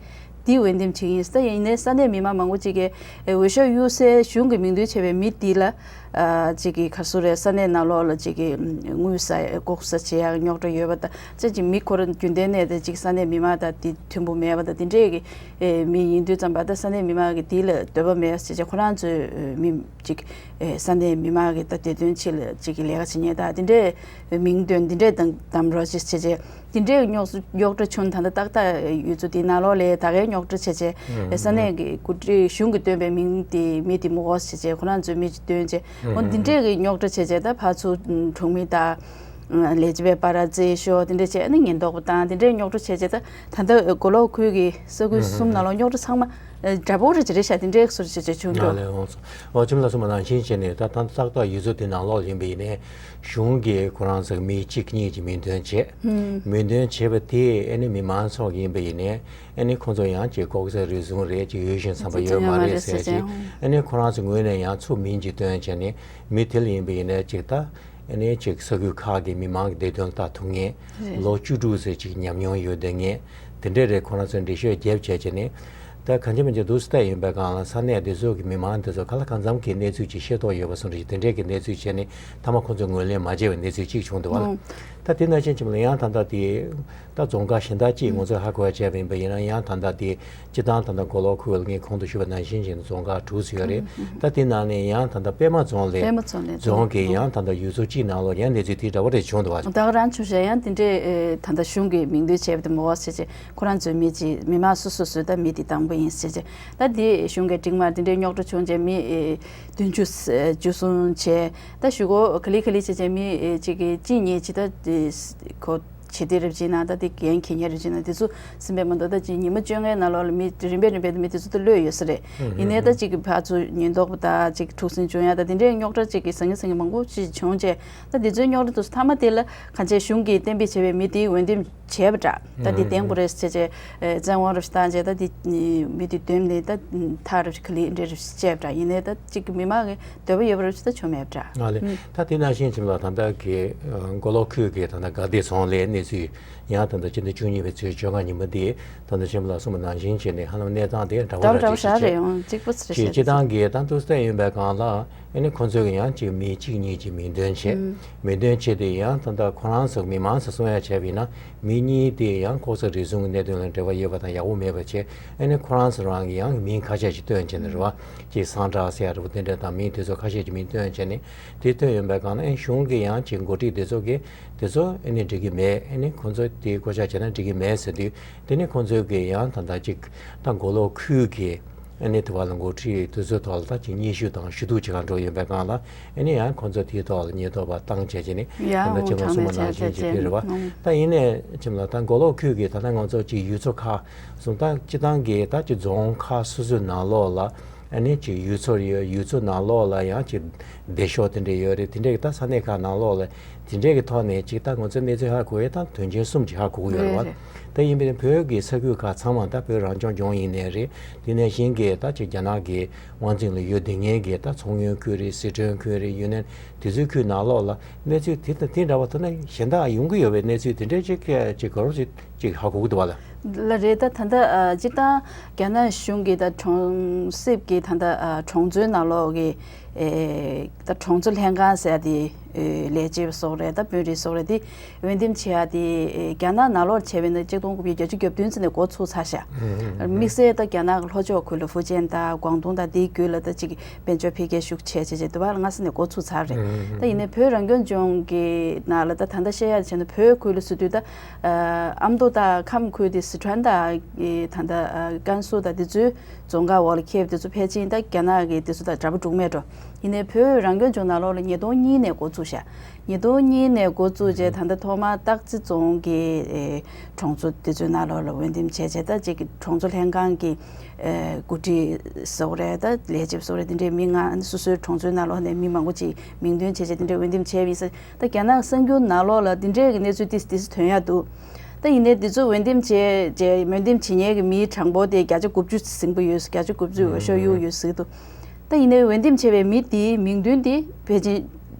དེ་འོས་འདེམས་བྱེད་ཀྱི་ཡིན། ད་ཡིན་ནའི་ས་གནས་མི་མང་མང་པོ་ཅིག་གིས་ཨེ་འོས་ཤོག་གཡུག་སའི་གཞུང་གིས་མིང་འདོན་བྱས་པའི་མི་དེ་ལ་ཨ་ཅིག་གིས་ག་རེ་ཟེར་རེད། ས་གནས་ནང་ལོགས་ལ་ཅིག་གིས་དངུལ་ཟ་ལྐོག་ཟ་བྱེད་ཡག་རྙོག་དྲ་ཡོད་པ་དང་། ཅིག་ཅིག་མི་ཁོ་རང་རྒྱུན་ལྡན་ནས་དེ་ཅིག་ས་གནས་མི་མང་དང་དེ་མཐུན་པོ་མེད་པ་དང་། དེ་འདྲས་ཀྱི་ཨེ་མི་ཡིན་དུས་ཙམ་པ། ད་ས་གནས་མི་མང་གིས་དེ་ལ་འདོད་པ་མེད་ཟེར་བྱས་ཁོ་རང་ཚོའི་མི་ཅིག་ཨེ་ས་གནས་མི་མང་གི་ད་བདེ་དོན་ཆེད་ལ་ཅིག་གི་ལས་ཀ་བྱེད་མཁན་དང་དེ་འདྲས་མིང་འདོན་དེ་འདྲས་དང་གཏམ་རོགས་ཅིག་བྱས་བྱས། དེ་འདྲའི་རྙོག་རྙོག་དྲ་བྱུང་། ད་ལྟ་ཏག་ཏག་ཡུལ་ཚོ་དེའི་ནང་ལོགས་ལ་ད་གའི་རྙོག་དྲ་བྱས་བྱས་ཨེ་ས་གནས་ཀྱི་འགོ་ཁྲིད་གཞུང་གིས་བཏོན་པའི་མིང་དེ་མི་དེ་མི་དགོས་བྱས་བྱས་ཁོ་རང་ཚོའི་མི་ཅིག་བཏོན་བྱས། འོ་འདི་འདྲའི་གི་རྙོག་དྲ་བྱས་བྱས་ད་ཕར་ཚུར་གྲོང་མི་དང་ལས་བྱེད་པའི་བར་རྩོད་ཤོག་དེ་འདྲ་བྱས། ཨ་ནི་ཉེན་རྟོག་པ་དང་དེ་འདྲའི་རྙོག་དྲ་བྱས་བྱས། ད་ད་ལྟ་མགོ་ལོག་ཁུལ་གྱི་ས་ཁུལ་གསུམ་ནང་ལོགས་རྙོག་དྲ་ཚང་མ་འདྲ་པོ་རེ་ཅིག་རེད་ཤག་དེ་འདྲའི་སོར་ཆ་ཆ་བྱུང་འདུག་ལགས་ལགས། འོ་ཙམ་ལ་གསུངས་པ་ནང་བཞིན་བྱས་ནས་ད་ད་ཏག་ཏག་ཡུལ་ཚོ་དེ་ནང་ལོགས་ཡིན་པ་ཡིན་ནའི་གཞུང་གིས་ཁོ་རང་ཚོ་མི་གཅིག་གཉིས་ཀྱི་མིང་འདོན་བྱས། མིང་འདོན་བྱས་པ་དེ་ཨ་ནི་མི་མང་ཚོགས་ཡིན་པ་ཡིན་ནའི་ཨ་ནི་ཁོང་ཚོ་ཡང་ཅིག་ལྐོག་ཟ་རུལ་སུངས་རེད། ཅིག་ཡུལ་གཞན་འཚམ་པ་ཡོད་མ་རེད་ཟེར་ཅིག་ཨ་ནི་ཁོ་རང་ཚོ་ངོས་ནས་ཡང་ཚུར་མིང་ཅིག་བཏོན་བྱས་ནས་མི་དེ་ལ་ཡིན་པ་ཡིན་ནའི་ཅིག་ད། ཨ་ནི་ཅིག་ས་ཁུལ་ཁག་གི་མི་མང་གི་བདེ་དོན་ལ་ལྟ་ཐུབ་མཁན། ལོ་བཅུ་དྲུག་ཙམ་ཅིག་ཉམས་མྱོང་ཡོད་བསྡད་མཁན་དེ་འདྲས་རེད། ཁོ་རང་ཚོས་འགྲེལ་བཤད་རྒྱབ་བྱས་བྱས་ནས་ད་གང་ཅི་མིན་ཅི་འདུག་སེ་ལྟ་ཡིན་པའི་སྒང་ལ་ས་གནས་དེ་ཚོ་གི་མི་མང་དེ་ཚོ་ག་ལ་གང་འཚམ་གྱི་གནས་ཚུལ་ཅིག་ཤེས་རྟོགས་ཡོད་པ་སོང་རེད། དེ་འདྲས་ཀྱི་གནས་ཚུལ་བྱས་ནས་མཐའ་མ་ཁོ་ཚོས་ངོས་ལེན་མ་བྱས་པའི་གནས་ཚུལ་ཅིག་བྱུང་འདུག་བ་ལ། ད་དེ་ནང་བཞིན་ཅིག་ལ་ཡང་ད་ལྟ་དེ། ད་རྫོང་ཁག་གཞན་དག་ཅིག་ང་ཚོས་ཧ་གོ་བ་བྱས་པ་ཡིན་པ་ཡིན་ན་ཡང་ད་ལྟ་དེ་སྤྱིར་བཏང་ད་ལྟ་མགོ་ལོག་ཁུལ་ལ་ངས་གོང་དུ་ཞུས་པ་ནང་བཞིན་བྱས་ནས་རྫོང་ཁག་དྲུག་ཙམ་ཡོད་རེད། ད་དེ་ནང་ནས་ཡང་ད་ལྟ་པད་མ་རྫོང་ལས་པད་མ་རྫོང་ལས་རྫོང་གི་ཡང་ད་ལྟ་ཡུལ་ཚོ་གཅིག་ནང་ལོགས་ཡང་གནས་ཚུལ་དེ་འདྲ་བོ་རེ་བྱུང་འདུག་བ། ད་ག་རང་བྱུང་བྱས་ཡང་དེ་འདྲས་ཨེ་ད་ལྟ་གཞུང་གིས་མིང་འདོན་བྱས་པ་དེ་མ་གོ་བ་བྱས་བྱས་ཁོ་རང་ཚོའི་མི་ཅིག་མི་མང་སོ་སོ་སོས་ད་མི་དེ་དང་པོ་ཡིན་ཟེར་བྱས། ད་དེ་གཞུང་གི་འབྲེལ་མ་དེ་འདྲས་རྙོག་དྲ་བྱུང་བྱས་མི་ཨེ་བདུན་ཅུ་བཅུ་གསུམ་བྱས། ད་ཞུ་གོ་ག་ལེ་ག་ལེ་བྱས་བྱས་མི་ཨེ་ཅིག་གི་གཅིག་གཉིས་ཅིག་ད་དེ་ཁོ། བྱེད་དེ་རེབ་ཅིག་ན་ད་དེ་འགན་འཁྱེར་མཁན་རེབ་ཅིག་ན་དེ་ཚོ་ཟིན་པའི་མ་གཏོགས། ད་ཅིག་ཉི་མ་བཅོ་ལྔའི་ནང་ལོགས་ལ་མི་རིམ་པས་རིམ་པས་དེ་མི་དེ་ཚོ་ད་གློད་ཡོད་ས་རེད། ཡིན་ནའི་ད་ཅིག་གི་ཕར་ཚུར་ཉེན་རྟོག་པ་དང་ཅིག་འཁྲུག་ཟིང་བྱུང་ཡ་ད་དེ་འདྲའི་རྙོག་དྲ་ཅིག་གི་ཟང་ངེ་ཟིང་ངེ་མང་པོ་ཅིག་བྱུང་རྗེས། ད་དེ་ཚོའི་རྙོག་དྲ་དེ་ཚོ་མཐའ་མ་དེ་ལ་གང་ཅི་གཞུང་གིས་གཏན་འབེབས་བྱས་པའི་མི་དེའི་འོས་འདེམས་བྱས་པ་འདྲ། ད་དེ་བསྟན་དགོས་རེད་ཟེར་བྱས་བཙན་དབང་རབ་ཞུ་བཏང་རྗེས། ད་དེ་མི་དེ་འདེམས་ནས་ད་ཐག་རེབ་ཅིག་ག་ལེ་འདྲ་རེབ་ཅིག་བཅད་པ་འདྲ། ཡིན་ནའི་ད་ཅིག་གི་མི་མང་གི་འདོད་པ་ཡོད་པ་རེ་ཞིག་ད་བྱུང་མེད་པ་འདྲ། ཨ་ལེ། ད་དེ་ནང་བཞིན་ཁྱིམ་ལ་ད་ལྟ་གི་ཨ་མགོ་ལོག་ཁུལ་གྱི་ད་ལྟ་དགའ་བདེ་རྫོང་ལའི་གནས་ཚུལ་ཡང་ད་ལྟ་སྤྱི་ཟླ་བཅུ་གཉིས་པའི་ཚེས་བཅོ་ལྔ་ཉིན་མོ་འདི་ད་ལྟ་ཁྱིམ་ལ་གསུངས་པ་ནང་བཞིན་བྱས་ནས་ཧ་ལམ་གནས་སྟངས་དེ་འདྲ་བ་འདྲ་འདྲ་ར་བ་ཞིག་ཞག་རེད་བྱས། ཡང་གཅིག་པ་ཚོ་རེད་ཅེས་ཤག་སྤྱི་བཏང་གི་ད་འདུག་སེ་ཡིན་པའི་སྒང་ལ། ཨ་ནི་ཁོ་ཚོས་ཀྱི་ཡང་ཅིག་མི་གཅིག་གཉིས་ཀྱི་མིང་འདོན་བྱས། མིང་འདོན་བྱས་ཏེ་ཡང་ད་ལྟ་ཁོ་རང་ཚོ་མི་མང་ཚོ་གསུང་ཡ་བྱས་པ་ཡིན་ན། མི་གཉིས་དེ་ཡང་ལྐོག་ཟ་རུལ་སུངས་ཀྱི་གནད་དོན་ལ་འབྲེལ་བ་ཡོད་པ་དང་ཡག་པོ་མེད་པ་བྱས། ཨ་ནི་ཁོ་རང་ཚོ་རང་གི་ཡང་མིང་ཁ་ཤས་ཤིག་བཏོན་བྱས་ནས་རེད་བ། ཅིག་སངས་དྲག་ཟེར་ཡ་རེད་བ། དེ་འདྲ་དང་མིང་དེ་ཚོ་ཁ་ཤས་ཀྱི་མིང་བཏོན་བྱས་ནས་དེ་བཏོན་ཡོད་པའི་སྒང་ལ། ཨ་ནི་གཞུང་གི་ཡང་ཅིག་འགོ་ཁྲིད་དེ་ཚོ་གིས་དེ་ཚོ་ཨ་ནི་འགྲིག་གི་མེད། ཨ་ནི་ཁོ་ཚོ་དེ་བསྐོ་བཞག་བྱས་ན་འགྲིག་གི་མེད་ཟེར་དུས། དེ་ནི་ཁོ་ཚོས་ཀྱི་ཡང་ད་ལྟ་ཅིག་ད་མགོ་ལོག་ཁུལ་གྱི་ཨ་ནི་དེ་བ་ལ་འགོ་ཁྲིད་དེ་ཚོའི་ཐོག་ལ་ད་ཅིག་སྙན་ཞུ་དང་ཞུ་གཏུག་བྱེད་གར་འགྲོ་ཡོད་པའི་སྒང་ལ། ཨ་ནི་ཡང་ཁོ་ཚོ་དེའི་ཐོག་ལ་ཉེན་རྟོག་པ་བཏང་བྱས་བྱས་ནས། ཡ་ད་ལྟ་ཁྱིམ་ལ་གསུངས་པ་ནང་བཞིན་བྱས་དེ་རེད་བ། ད་ཡིན་ནའི་ཁྱིམ་ལ་ད་མགོ་ལོག་ཁུལ་གྱི་ད་ལྟ་ང་ཚོ་ཅིག་ཡུལ་ཚོ་ཁག་གསུམ། ད་སྤྱི་བཏང་གི་ད་ཅིག་རྫོང་ཁག་སོ་སོའི་ནང་ལོགས་ལ། ཨ་ནི་ཅིག་ཡུལ་ཚོ་ཡོད། ཡུལ་ཚོ་ནང་ལོགས་ལ་ཡང་ཅིག་སྡེ་ཤོག་དེ་འདྲ་ཡོད་རེད། དེ་འདྲའི་ད་ས་གནས་ཁག་ནང་ལོགས་ལ་དེ་འདྲའི་གི་ཐོག་ནས་ཅིག་ད་ང་ཚོའི་གནས་ཚུལ་ཧ་གོ་ཡས་ད་དོན་ཆེན་གསུམ་ཅིག་ཧ་གོ་གི་ཡོད་རེད་བ། རེད་རེད། ད་ཡིན་པས་བོད་ཀྱི་ས་ཁུལ་ཁག་ཚང་མ། ད་བོད་རང་སྐྱོང་ལྗོངས་ཡིན་ནའི་རེད། དེ་ནང་བཞིན་གྱི་ད་ཅིག་རྒྱ་ནག་གི་དབང་འཛིན་ལ་ཡོད་བསྡད་མཁན་གྱི་ད་མཚོ་སྔོན་ཁུལ་རེད། སི་ཁྲོན་ཁུལ་རེད། ཡུན་ནན། དེ་ཚོའི་ཁུལ་ནང་ལོགས་ལ་གནས་ཚུལ་དེ་དང་དེ་འདྲ་བ་ཐོན་ན་གཞན་དག་ཡོང་གི་ཡོད་པའི་གནས་ཚུལ་དེ་འདྲའི་ཅིག་ཅིག་ག་རེ་ཅིག་ཅིག་ཧ་གོ་གི་འདུག་བ་ལ། ལ་རེད། ད་ད་ལྟ་ཨ་སྤྱིར་བཏང་རྒྱ་ནག་གཞུང་གིས་ད་གྲོང་གསེབ་ཀྱི་ད་ལྟ་ཨ་གྲོང་ཚོའི་ནང་ལོགས་ཀྱི་ཨེ་ད་གྲོང་ཚོ་ལྷན་ཁང་ཟེར་ཡ་དེ། ཨེ་ལས་བྱེད་པ་སོགས་རེད། ད་དཔོན་རིགས་སོགས་རེད། དེ་འོས་འདེམས་བྱེད་ཡ་དེ་ཨེ་རྒྱ་ནག་ནང་ལོགས་བྱས་པ་ཡིན་ན་གཅིག་སྟོང་དགུ་བརྒྱ་བརྒྱད་ཅུ་གྱ་བདུན་ཙམ་ནས་འགོ་ཚུགས་ཚར་ཤག་དམིགས་བསལ་ད་རྒྱ་ནག་གི་ལྷོ་ཕྱོགས་ཁུལ་ལ་ཧྥུ་ཅན་དང་ཀོང་ཏུང་དང་དེའི་ཁུལ་ལ་ད་ཅིག་དཔལ་འབྱོར་འཕེལ་རྒྱས་ཤུགས་ཆེ་བྱས་བྱས་དེ་བར་ལ་སྔ་ས་ནས་འགོ་ཚུགས་ཚར་རེད། ད་ཡིན་ནའི་བོད་རང་སྐྱོང་ལྗོངས་ཀྱི་ནང་ལ་ད་ད་ལྟ་བཤད་ཡ་བྱས་ན། བོད་ཁུལ་ལ་ཟེར་དུས་ད་ཨ་ཨ་མདོ་དང་ཁམས་ཁུལ་དེ་སི་ཁྲོན་དང་ད་ལྟ་ཨ་ཀན་སུའུ་དང་དེ་ཚོའི་རྫོང་ཁག་འོག་ལ་འཁེལ་བ་དེ་ཚོ་ཕལ་ཆེར་ད་རྒྱ་ནག་གི་དེ་ཚོ་དང་འདྲ་པོ་འགྲོ་གི་མེད་འགྲོ། ཡིན་ནའི་བོད་རང་སྐྱོང་ལྗོངས་ནང་ལོགས་ལ་ཉིས་སྟོང་གཉིས་ནས་འགོ་བཙུགས་ཤག་ཉིས་སྟོང་གཉིས་ནས་འགོ་བཙུགས་རྗེས་ད་ལྟ་ཐོག་མར་སྟག་རྩེ་རྫོང་གི་ཨེ་གྲོང་ཚོ་དེ་ཚོའི་ནང་ལོགས་ལ་འོས་འདེམས་བྱས་རྗེས། ད་ཅིག་གི་གྲོང་ཚོ་ལྷན་ཁང་གི་ཨེ་འགོ་ཁྲིད་སོགས་རེད། ད་ལས་བྱེད་སོགས་རེད། དེ་འདྲའི་མི་ལྔ། སོ་སོའི་གྲོང་ཚོའི་ནང་ལོགས་ནས་མི་མང་པོ་ཅིག་མིང་འདོན་བྱས་རྗེས་དེ་འདྲའི་འོས་འདེམས་བྱས་པ་ཡིན་ཙང་། ད་རྒྱ་ནག་གསར་འགྱུར་ནང་ལོགས་ལ་དེ་འདྲའི་གི་གནས་ཚུལ་ཏིས་ཏིས་ཐོན་ཡ་འདུག་ད་ཡིན་ནའི་དེ་ཚོ་འོས་འདེམས་བྱས་རྗེས་འོས་འདེམས་བྱེད་མཁན་གྱི་མིའི་གྲངས་འབོར་དེ་བརྒྱ་ཆ་དགུ་བཅུ་ཟིན་པ་ཡོད། བརྒྱ་ཆ་དགུ་བཅུ་འོས་ཤོག་གཡུག་ཡོད་ཟེར་གྱི་འདུག་ད་ཡིན་ནའི་འོས་འདེམས་བྱས་པའི་མི་དེའི་མིང་ཐོ་དེ་ཕལ་ཆེར་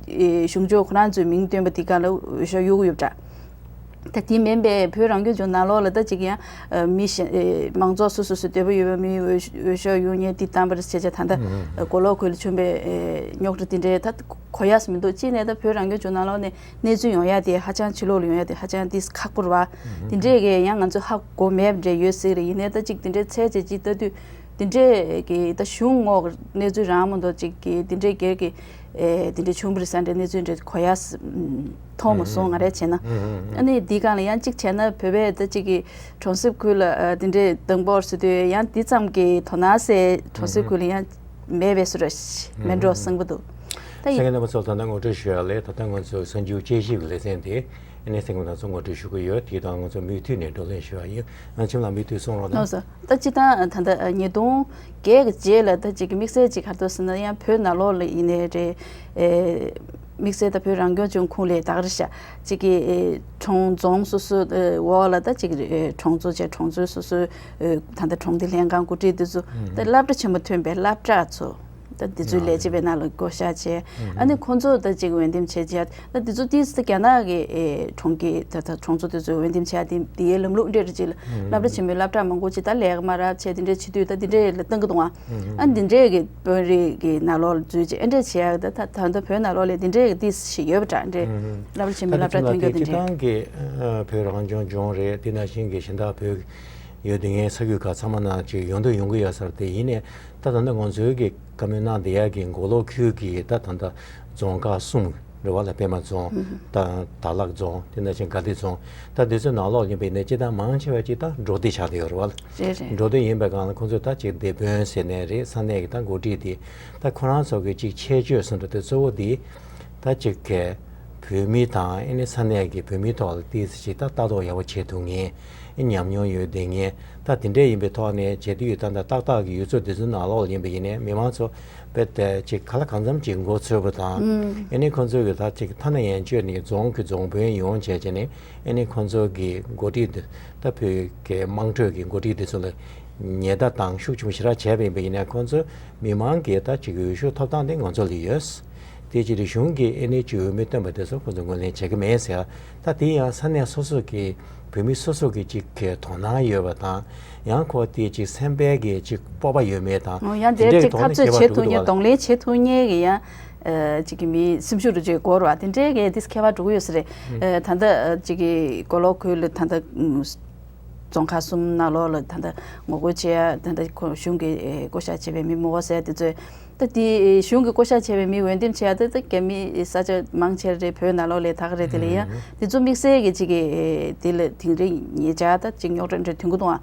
ཨེ་གཞུང་ཕྱོགས་ཁོ་རང་ཚོའི་མིང་བཏོན་པ་དེ་ག་ལ་འོས་ཤོག་གཡུག་གི་ཡོད་པ་འདྲ། ད་དེ་མིན་པའི་བོད་རང་སྐྱོང་ལྗོངས་ནང་ལོགས་ལ་ད་ཅིག་ཡང་ཨ་མི་གཞན་ཨེ་མང་ཚོགས་སོ་སོ་སོ་འདོད་པ་ཡོད་པའི་མི་འོས་འོས་ཤོག་གཡུག་མཁན་དེ་བཏང་པ་རེད་བྱས་བྱས། ད་ལྟ་ཨ་མགོ་ལོག་ཁུལ་ལ་བྱུང་བའི་ཨེ་རྙོག་དྲ་དེ་འདྲའི་ད་གོ་ཡས་མི་འདུག་གཅིག་ནས་ད་བོད་རང་སྐྱོང་ལྗོངས་ནང་ལོགས་ནས་གནས་ཚུལ་ཡོང་ཡ་དེ་ཧ་ཅང་ཕྱི་ལོགས་ལ་ཡོང་ཡ་དེ་ཧ་ཅང་ཏིས་ཁག་པོ་རེད་བ། དེ་འདྲས་ཀྱི་ཡང་ང་ཚོ་ཧ་གོ་མེད་པ་འདྲ་ཡོད་སྲིད་རེད། ཡིན་ནའི་ད་ཅིག་དེ་འདྲའི་ཚད་ཅིག་ཅིག་ལྟ་དུས། དེ་འདྲས་ཀྱི་ད་གཞུང་ངོས་ཀྱི་གནས་ཚུལ་རང་མ་གཏོགས་ཅིག་གི་དེ་འདྲའི་སྒེར་གྱི་ཨེ་དེ་འདྲའི་བྱུང་བ་རེད་ཟེར་འདྲའི་གནས་ཚུལ་འདྲ་གོ་ཡ་མཐོང་མ་སོང་། ང་རས་བྱས་ན། ཨ་ནི་འདི་སྒང་ལ་ཡང་གཅིག་བྱས་ན། བོད་པའི་ད་ཅིག་གི་གྲོང་གསེབ་ཁུལ་ལ་ཨ་དེ་འདྲའི་གདང་སྤོབས་ཟེར་དུས་ཡང་འདི་ཙམ་གྱི་དོ་སྣང་ཟེར་གྲོང་གསེབ་ཁུལ་ལ་ཡང་མེད་པའི་བཟོ་འདྲ་མེད་འགྲོ་བསམ་གྱི་འདུག་ད་ཡིན། གསན་མཁན་རྣམ་པ་ཚོར་ད་ལྟ་ངོ་སྤྲོད་ཞུ་ཡ་ལས། ད་ལྟ་ང་ཚོའི་གསར་འགྱུར་དཔྱད་ཞིབ་ཀྱི་ལེ་ཚན་དེ་ཨ་ནི་གསན་མཁན་རྣམ་ཚོར་ངོ་སྤྲོད་ཞུ་གི་ཡོད། དེ་དང་ང་ཚོ་མུ་མཐུད་ནས་བགྲོ་གླེང་ཞུ་ཡ་ཡིན། ཨ་ཁྱིམ་ལ་མུ་མཐུད་གསུང་རོགས་གནང་། ལགས་སོ། ད་སྤྱིར་བཏང་ད་ལྟ་ཉིས་སྟོང་བརྒྱད་ཀྱི་རྗེས་ལ་ད་ཅིག་གི་དམིགས་བསལ་ཅིག་ག་རེ་འདུག་ཟེར་ན། ཡང་བོད་ནང་ལོགས་ལ་ཡིན་ནའི་རེད། ཨེ་དམིགས་བསལ་ད་བོད་རང་སྐྱོང་ལྗོངས་ཁོངས་ལ་ད་ག་རེ་ཤག་ཅིག་གི་ཨེ་གྲོང་རྫོང་སོ་སོ་ཨེ་འོག་ལ་ད་ཅིག་ཨེ་གྲོང་ཚོ་བྱས། གྲོང་ཚོའི་སོ་སོའི་ཨེ་ད་ལྟ་གྲོང་སྡེ་ལྷན་ཁང་འགོ་ཁྲིད་དེ་ཚོ་ད་སློབ་གྲྭ་ཆེན་པོ་ཐོན་པའི་སློབ་གྲྭ་ཚོ། ད་འདི་ཚོའི་ལས་བྱེད་པའི་ནང་ལ་བསྐོ་བཞག་བྱས། ཨ་ནི་ཁོང་ཚོ་ད་ཅིག་འོས་འདེམས་བྱས་བྱས། ད་འདི་ཚོ་ཏིས་ད་རྒྱ་ནག་གི་ཨེ་གྲོང་ཁྱེར་ད་ད་གྲོང་ཚོ་དེ་ཚོའི་འོས་འདེམས་བྱས་ཏེ་དེའི་ལམ་ལུགས་འདྲ་རེད། ཅིག་ལ་སློབ་གྲྭ་ཆེན་མོའི་སློབ་གྲྭ་མང་པོ་ཅིག་ད་ལས་ཀ་མ་རག་བྱས་དེ་འདྲ་བྱེད་དུས། ད་དེ་འདྲ་ལ་བཏང་གི་འདུག་ཨ། ཨ་འདི་འདྲ་གི་དཔོན་རིགས་ཀྱི་ནང་ལོགས་ལ་འཛུལ་བྱས་ཨེ་འདྲ་བྱས་ཡག་ད་ད་ད་ལྟ་བོད་ནང་ལོགས་ལ་དེ་འདྲ་གི་ཏིས་ཞིག་ཡོད་པ་འདྲ། འདྲ་སློབ་གྲྭ་ཆེན་མོའི་སློབ་གྲྭ་ཐོན་རྒྱུ་དེ་འདྲ། སྤྱིར་བཏང་གི་ཨ་བོད་རང་སྐྱོང་ལྗོངས་རེད། དེ་ནང་བཞིན་གྱི་གཞན་དག་བོད་ཡོད་དེ་ངའི་ས་ཁུལ་ཁག་ཚང་མ་ནང་ཅིག་ཡོང་དུ་ཡོང་གི་ཡོད་ས་རེད། དེ་ཡིན་ནའི་ད་ད་ལྟ་ང་ཚོའི་གི་བཀའ་མོལ་གནང་བསྡད་ཡག་གི་མགོ་ལོག་ཁུལ་གྱི་ད་ད་ལྟ་རྫོང་ཁག་གསུམ་རེད་བ་ལ། པད་མ་རྫོང་། ད་དར་ལག་རྫོང་། དེ་ནང་བཞིན་དགའ་བདེ་རྫོང་། ད་དེ་ཚོའི་ནང་ལོགས་ཡིན་པ་ཡིན་ནའི་སྤྱིར་བཏང་མང་ཆེ་བ་ཅིག་ད་འབྲོག་སྡེ་ཆགས་བསྡད་ཡོད་རེད་བ་ལ། རེད་རེད། འབྲོག་སྡེ་ཡིན་པའི་སྒང་ལ་ཁོང་ཚོས་ད་ཅིག་སྡེ་དཔོན་ཟེར་ནའི་རེད། ས་གནས་ཀྱི་ད་འགོ་ཁྲིད་དེ་ད་ཁོ་རང་ཚོ་གི་ཅིག་ཁྱད་ཆོས་ཟེར་འདྲ་དེ་གཙོ་བོ་དེ་ད་ཅིག་གི་ བོད་མི་དང་ཨེ་ནི་ས་གནས་ཀྱི་བོད་མིའི་ཐོག་ལ་ཏོག་ཙམ་ཅིག་ད་ལྟ་རྟོག་ཡག་པོ་བྱེད་ཐུབ་མཁན། ཨེ་ཉམས་མྱོང་ཡོད་བསྡད་མཁན། ད་དེ་འདྲས་ཡིན་པའི་ཐོག་ནས་བྱེད་དུས་ད་ལྟ་ཏག་ཏག་གི་ཡུལ་ཚོ་དེ་ཚོའི་ནང་ལོགས་ལ་ཡིན་པ་ཡིན་ནའི་མི་མང་ཚོ་དཔེ་དེ་ཅིག་ག་ལ་གང་འཚམ་ཅིག་མགོ་ཚོས་པ་དང་། ཨེ་ནི་ཁོང་ཚོ་གི་ད་ཅིག་ཐ་ན་ཡན་ཆོད་ནས་རྫོང་གི་རྫོང་དཔོན་ཡོང་བྱས་བྱས་ནས་ཨེ་ནི་ཁོང་ཚོ་གི་འགོ་ཁྲིད་དེ་ད་བོད་ཀྱི་དམངས་ཁྲོད་ཀྱི་འགོ་ཁྲིད་དེ་ཚོ་ལ་ཉེན་བརྡ་བཏང་ཤུགས་ཆེན་པོ་ཞེ་དྲག་བྱས་པ་ཡིན་པ་ཡིན་ནའི་ཁོང་ཚོ་མི་མང་གི་ད་ཅིག་འོས་ཤོག་ཐོབ་ཐང་དེ་ང་ཚོ་ལ་ཡོད། དེ་ཕྱིར་གཞུང་གིས་ཨེ་ནི་ཅིག་འོས་མི་བཏོན་པ་དེ་ཚོ་ཁོང་ཚོས་ངོས་ལེན་བྱེད་ཀྱི་མེད་ཟེར། ད་དེ་ཡང་ས་གནས་སོ་སོ་གི་བོད་མི་སོ་སོ་གི་ཅིག་གི་དོ་སྣང་ཡོད་པ་དང་། ཡང་ཁོ་དེ་ཅིག་སེམས་པའི་གི་ཅིག་སྤོབས་པ་ཡོད་མེད་དང་། ཨོ་ཡང་དེ་འདྲའི་དེ་ཅིག་ཐོག་ནས་འཐབ་རྩོད་ཁྱད་པར་བྱེད་ཐུབ་འགྲོ་གི་མཁན་འདུག་གདོང་ལེན་བྱེད་ཐུབ་མཁན་གི་ཡང་ཅིག་གི་མི་སེམས་ཤུགས་རུ་ཅིག་འགོར་བ་དེ་འདྲའི་གི་དེ་ཁྱད་པར་འགྲོ་གི་ཡོད་ས་རེད། ད་ལྟ་ཅིག་གི་མགོ་ལོག་ཁུལ་ལ་ད་ལྟ་རྫོང་ཁག་གསུམ་ནང་ལོགས་ལ་ད་ལྟ་ངོ་རྒོལ་བྱེད་ཡ་ད་ལྟ་ཁོ་གཞུང་གིས་བསྐོ་བཞག་བྱས་པའི་མི་མང་པོ་ཟེར་དེ་ཚོས་ད་དེ་གཞུང་གིས་བསྐོ་བཞག་བྱས་པའི་མི་འོས་འདེམས་བྱེད་ཡ་ད་ད་རྒྱ་མི་ས་ཆ་མང་ཆེ་རེད། བོད་ནང་ལོགས་ལ་ད་ག་རེད། དེ་ལ་ཡ་དེ་ཚོ་དམིགས་བསལ་གྱི་ཅིག་གི་དེ་ལ་དིང་རི་ཉེ་ཆར་ད་ཅིག་རྙོག་དྲ་འདྲ་ཐོན་གི་འདུག་ཨ།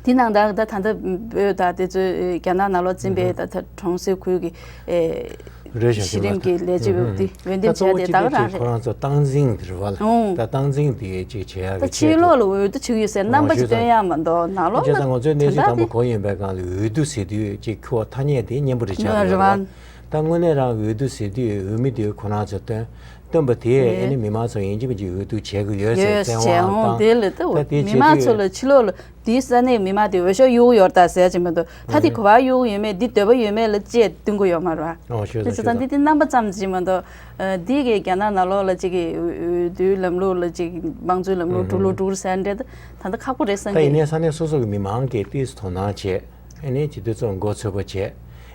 དེ་ནང་ད་ད་ད་ལྟ་བོད་ད་དེ་ཚོས་རྒྱ་ནག་ནང་ལོགས་འཛིན་པའི་ད་ད་གྲོང་གསེབ་ཁུལ་གྱི་ཨེ། རེད་ཤག་གཞི་རིམ་གྱི་ལས་བྱེད་པ་དེ་འོས་འདེམས་བྱས་ཏེ་ད་ག་རང་རེད། ཁོ་རང་ཚོ་སྟངས་འཛིན་དེ་རེད་བ་ལ། ཨོ། ད་སྟངས་འཛིན་དེ་ཅིག་བྱེད་ཡག་ད་གི་ཕྱི་ཆེད་ལོགས་དུ་ལ་འོས་བསྡུ་བྱེད་ཀྱི་ཡོད་ཟེར་རྣམ་པ་ཅིག་སྟོན་ཡག་མ་གཏོགས་ནང་ལོགས་ལ་བྱས་ཙང་ང་ཚོའི་གནས་ཚུལ་དང་པོ་གོ་ཡིན་པའི་སྒང་ལ་འོས་བསྡུ་ཟེར་དུས་ཅིག་ཁོ་ཐ་སྙད་དེ་སྙན་པོ་རེད་ཆགས་ཡོད་རེད་བ། ད་དངོས་གནས་རང་འོས་བསྡུ་ཟེར་དུས་འོས་མི་དེ་ཁོ་རང་ཚོ་བཏོན། བཏོན་པ་དེས་ཨེ་ནི་མི་མང་ཚོ་ཡིན་གཅིག་མིན་གཅིག་འོས་བསྡུ་བྱེད་ཀྱི་ཡོད་ཟེར་ཡོད་བཙན་དབང་བཏང་། དེ་ལ་ད་ད་དེ་མི་བྱེད་མང་ཚོ་དུས་ལ་ཕྱི་ལོགས་ལ། དེའི་ས་གནས་མི་མང་དེ་འོས་ཤོག་གཡུག་ཡོད་ད་ཟེར་གྱི་མི་འདུག་ད་དེ་ག་པར་གཡུག་ཡོད་མེད། འདི་འདོད་པ་ཡོད་མེད་ལ་བཅས་སྟོན་གྱི་ཡོད་མ་རེད་བ། ཨོ་ཤོད་དེ་ཚོ་ད་འདི་དེ་རྣམ་པ་ཙམ་ཅིག་མ་གཏོགས། འདི་གའི་རྒྱ་ནག་ནང་ལོགས་ལ་ཅིག་གི་འོས་འོས་བསྡུའི་ལམ་ལུགས་ལ་ཅིག་དམངས་གཙོའི་ལམ་ལུགས་འགྲོ་ལུགས་འགྲོ་གི་རེད་ཟེར་འདྲ་ད་ད་ཁག་པོ་རེད་བསམ་ད་ཡིན་གྱི། ནའི་ས་གནས་སོ་སོ་གི་མི་མང་གིས་ཏོག་ཙམ་དོ་སྣང་བྱས། ཨ་ནི་སྤྱི་འཐུས་ཚོ་མགོ་ཚོས་པོ་བྱས།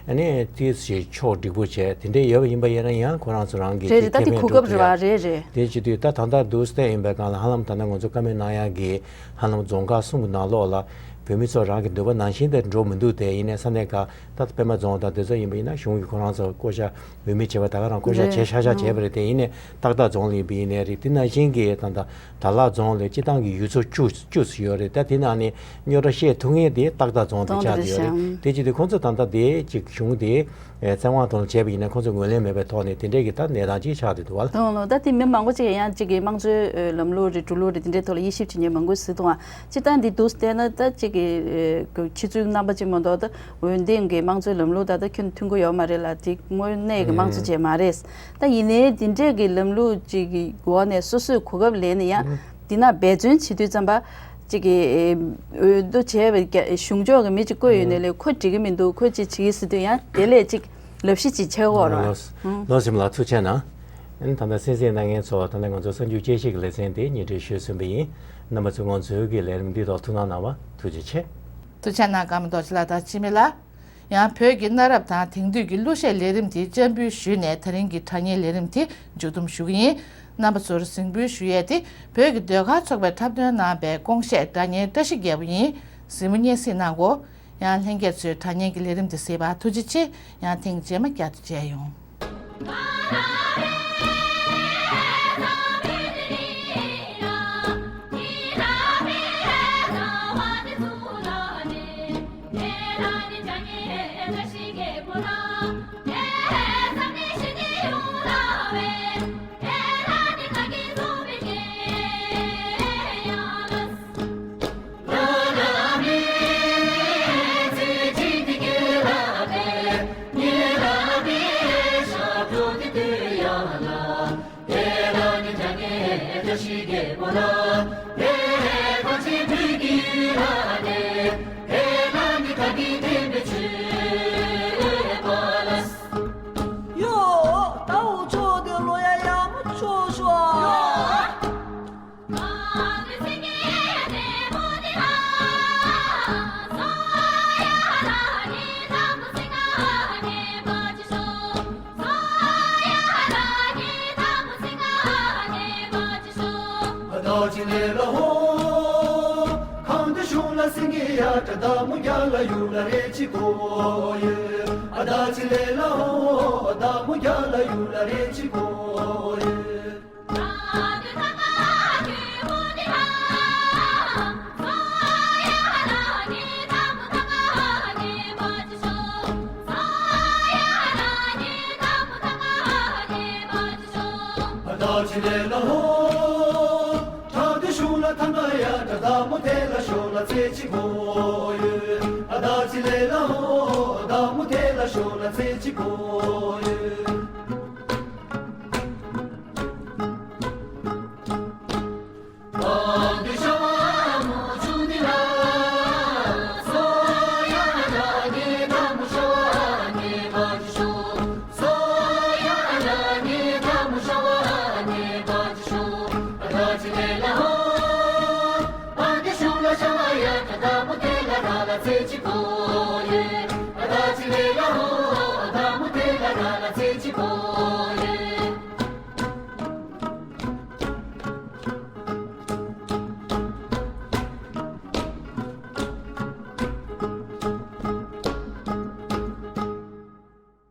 ཨ་ནི་ཏོག་ཙམ་ཕྱོགས་སྒྲིག་པོ་བྱས་དེ་འདྲས་ཡོད་པ་ཡིན་པ་ཡིན་ན་ཡང་ཁོ་རང་ཚོ་རང་གི་རེད་རེད། ད་དེ་གོ་སྐབས་རེད་བ། རེད་རེད། དེ་བྱེད་དུས་ད་ད་ལྟ་འདུག་སྟེ་ཡིན་པའི་སྒང་ལ་ཧ་ལམ་ད་ལྟ་ང་ཚོ་བཀའ་མོལ་གནང་ཡག་གི་ཧ་ལམ་རྫོང་ཁག་གསུམ་གྱི་ནང་ལོགས་ལ་བོད་མི་ཚོ་རང་གི་འདོད་པ་ནང་བཞིན་དེ་འགྲོ་མི་འདུག་དེ་ཡིན་ནའི་ས་གནས་ཁག་ད་ལྟ་པད་མ་རྫོང་དང་དེ་ཚོ་ཡིན་པ་ཡིན་ན་གཞུང་གིས་ཁོ་རང་ཚོ་བསྐོ་བཞག་འོས་མི་བྱེད་པ་ད་ག་རང་བསྐོ་བཞག་རེད། བྱས་ཤག་ཤག་བྱས་པ་རེད། དེ་ཡིན་ནའི་སྟག་བདག་རྫོང་ལ་ཡིན་པ་ཡིན་ནའི་རེད། དེ་ནང་བཞིན་གྱི་ད་ལྟ་དར་ལག་རྫོང་ལ་སྤྱི་བཏང་གི་ཡུལ་ཚོ་བཅུ་བཅུ་ཙམ་ཡོད་རེད། ད་དེ་ནང་ནས་རྙོག་དྲ་བཤད་ཐུབ་མཁན་དེ་སྟག་བདག་རྫོང་དེ་རྫོང་ཆགས་དེ་བསྡད་ཡོད་རེད། ཤག་དེ་བྱེད་དུས་ཁོང་ཚོ་ད་ལྟ་དེ་ཅིག་གཞུང་དེ་བཙན་དབང་ཐོག་ལ་བྱས་པ་ཡིན་ན་ཁོང་ཚོ་ངོས་ལེན་མེད་པའི་ཐོག་ནས་དེ་འདྲས་ཀྱི་ད་གནས་སྟངས་ཅིག་ཆགས་བསྡད་འདུག་བ། དང་ལོ་ད་དེ་མི་མང་པོ་ཅིག་ཡང་ཅིག་གི་དམངས་གཙོའི་ལམ་ལུགས་རེད། འགྲོ་ལུགས་རེད། དེ་འདྲའི་ཐོག་ལ་དབྱེ་ཞིབ་བྱེད་མཁན་མང་པོ་ཞིག་འདུག་ཨ། སྤྱིར་བཏང་འདི་འདུག་བལྟས་ན་ད་ཅིག་གི་ཨེ་ཕྱི་ཚུལ་རྣམ་པ་ཅིག་མ་གཏོགས་ད་འོས་འདེམས་ཀྱི་དམངས་གཙོའི་ལམ་ལུགས་ད་ལྟ་ཁྱོན་མཐུན་གྱི་ཡོད་མ་རེད་ལ། དེ་དངོས་གནས་ཀྱི་དམངས་གཙོ་ཅིག་མ་རེད། ད་ཡིན་ནའི་འདི་འདྲས་ཀྱི་ལམ་ལུགས་ཅིག་གི་འོག་ནས་སོ་སོས་གོ་སྐབས་ལེན་ནས་ཡང་འདི་ན་འབད་བརྩོན་བྱེད་དུས་ཙམ་པ་ཅིག་གི་ཨེ་འོས་བསྡུ་བྱས་པའི་རྒྱ་གཞུང་ཕྱོགས་ཀྱི་མི་ཅིག་བསྐོས་ཡོད་ནའི་ལས་ཁོ་འགྲིག་གི་མི་འདུག་ཁོ་ཅིག་བྱེད་ཀྱི་ཟེར་དུས་ཡང་དེ་ལས་ཅིག་ལབ་གཞི་ཅིག་ཆགས་ཀྱི་ཡོད་རེད་བ། ལགས་སོ་ལགས་སོ། ལགས་སེམས་ལགས་ཐུགས་རྗེ་གནང་། ཨ་ནི་ད་ལྟ་གསན་གཟིགས་གནང་མཁན་ཚོ་ད་ལྟ་ང་ཚོ་གསར་འགྱུར་དཔྱད་ཞིབ་ཀྱི་ལེ་ཚན་དེ་སྙན་སྒྲོན་ཞུས་ཟིན་པ་ཡིན། རྣམ་པ་ཚོས་ང་ཚོའི་གི་ལས་རིམ་འདི་ཐོག་ཐུགས་སྣང་གནང་བ་ཐུགས་རྗེ་ཆེ། ཐུགས་རྗེ་གནང་། ཀརྨ་རྡོ་རྗེ་ལགས་དང་འཆི་མེད་ལགས། ཡང་བོད་ཀྱི་གནའ་རབས་དང་དེང་དུས་ཀྱི་གླུ་གཞས་ལས་རིམ་དེ་སྤྱན་འབུལ་ཞུས་ནས་ད་རིང་གི་དྲ་བརྙན་ལས་རིམ་དེ་མཇུག་བསྡོམས་ཞུ་གི་ཡིན། རྣམ་པ་ཚོར་གཟིགས་འབུལ་ཞུ་ཡས་དེ་བོད་ཀྱི་ཟློས་གར་ཚོགས་པས་འཁྲབ་སྟོན་གནང་བའི་ཀོང་གཞས་སྒྲ་སྙན་བཀྲ་ཤིས་རྒྱལ་པོ་ཡིན། གཟིགས་མོ་སྙན་སེང་གནང་གོ། ཡང་ལྷན་རྒྱས་ཚོས་དྲ་བརྙན་གྱི་ལས་རིམ་དེ་གཟིགས་པར་ཐུགས་རྗེ་ཆེ། ཡང་ཐེངས་རྗེས་མ་བསྐྱར་དུ་མཇལ་ཡོང་། ཡོ། ད་འུ་ཆོ་དེ་ལོ་ཡ་ཡག་མོ་ཆོག་ཤོག། ཅི་ལེ་ལ་ཧོ། ཁྲག་དུ་ཤུགས་ལ་ཐང་ག་ཡ་དྲ་ད་མོ་དེ་ལ་ཤོ་ལ་ཚེ་གཅིག་པོ་ཡོད། ཨ་ད་ཅི་ལེ་ལ་ཧོ། ད་མོ་དེ་ལ་ཤོ་ལ་ཚེ་གཅིག་པོ་ཡོད།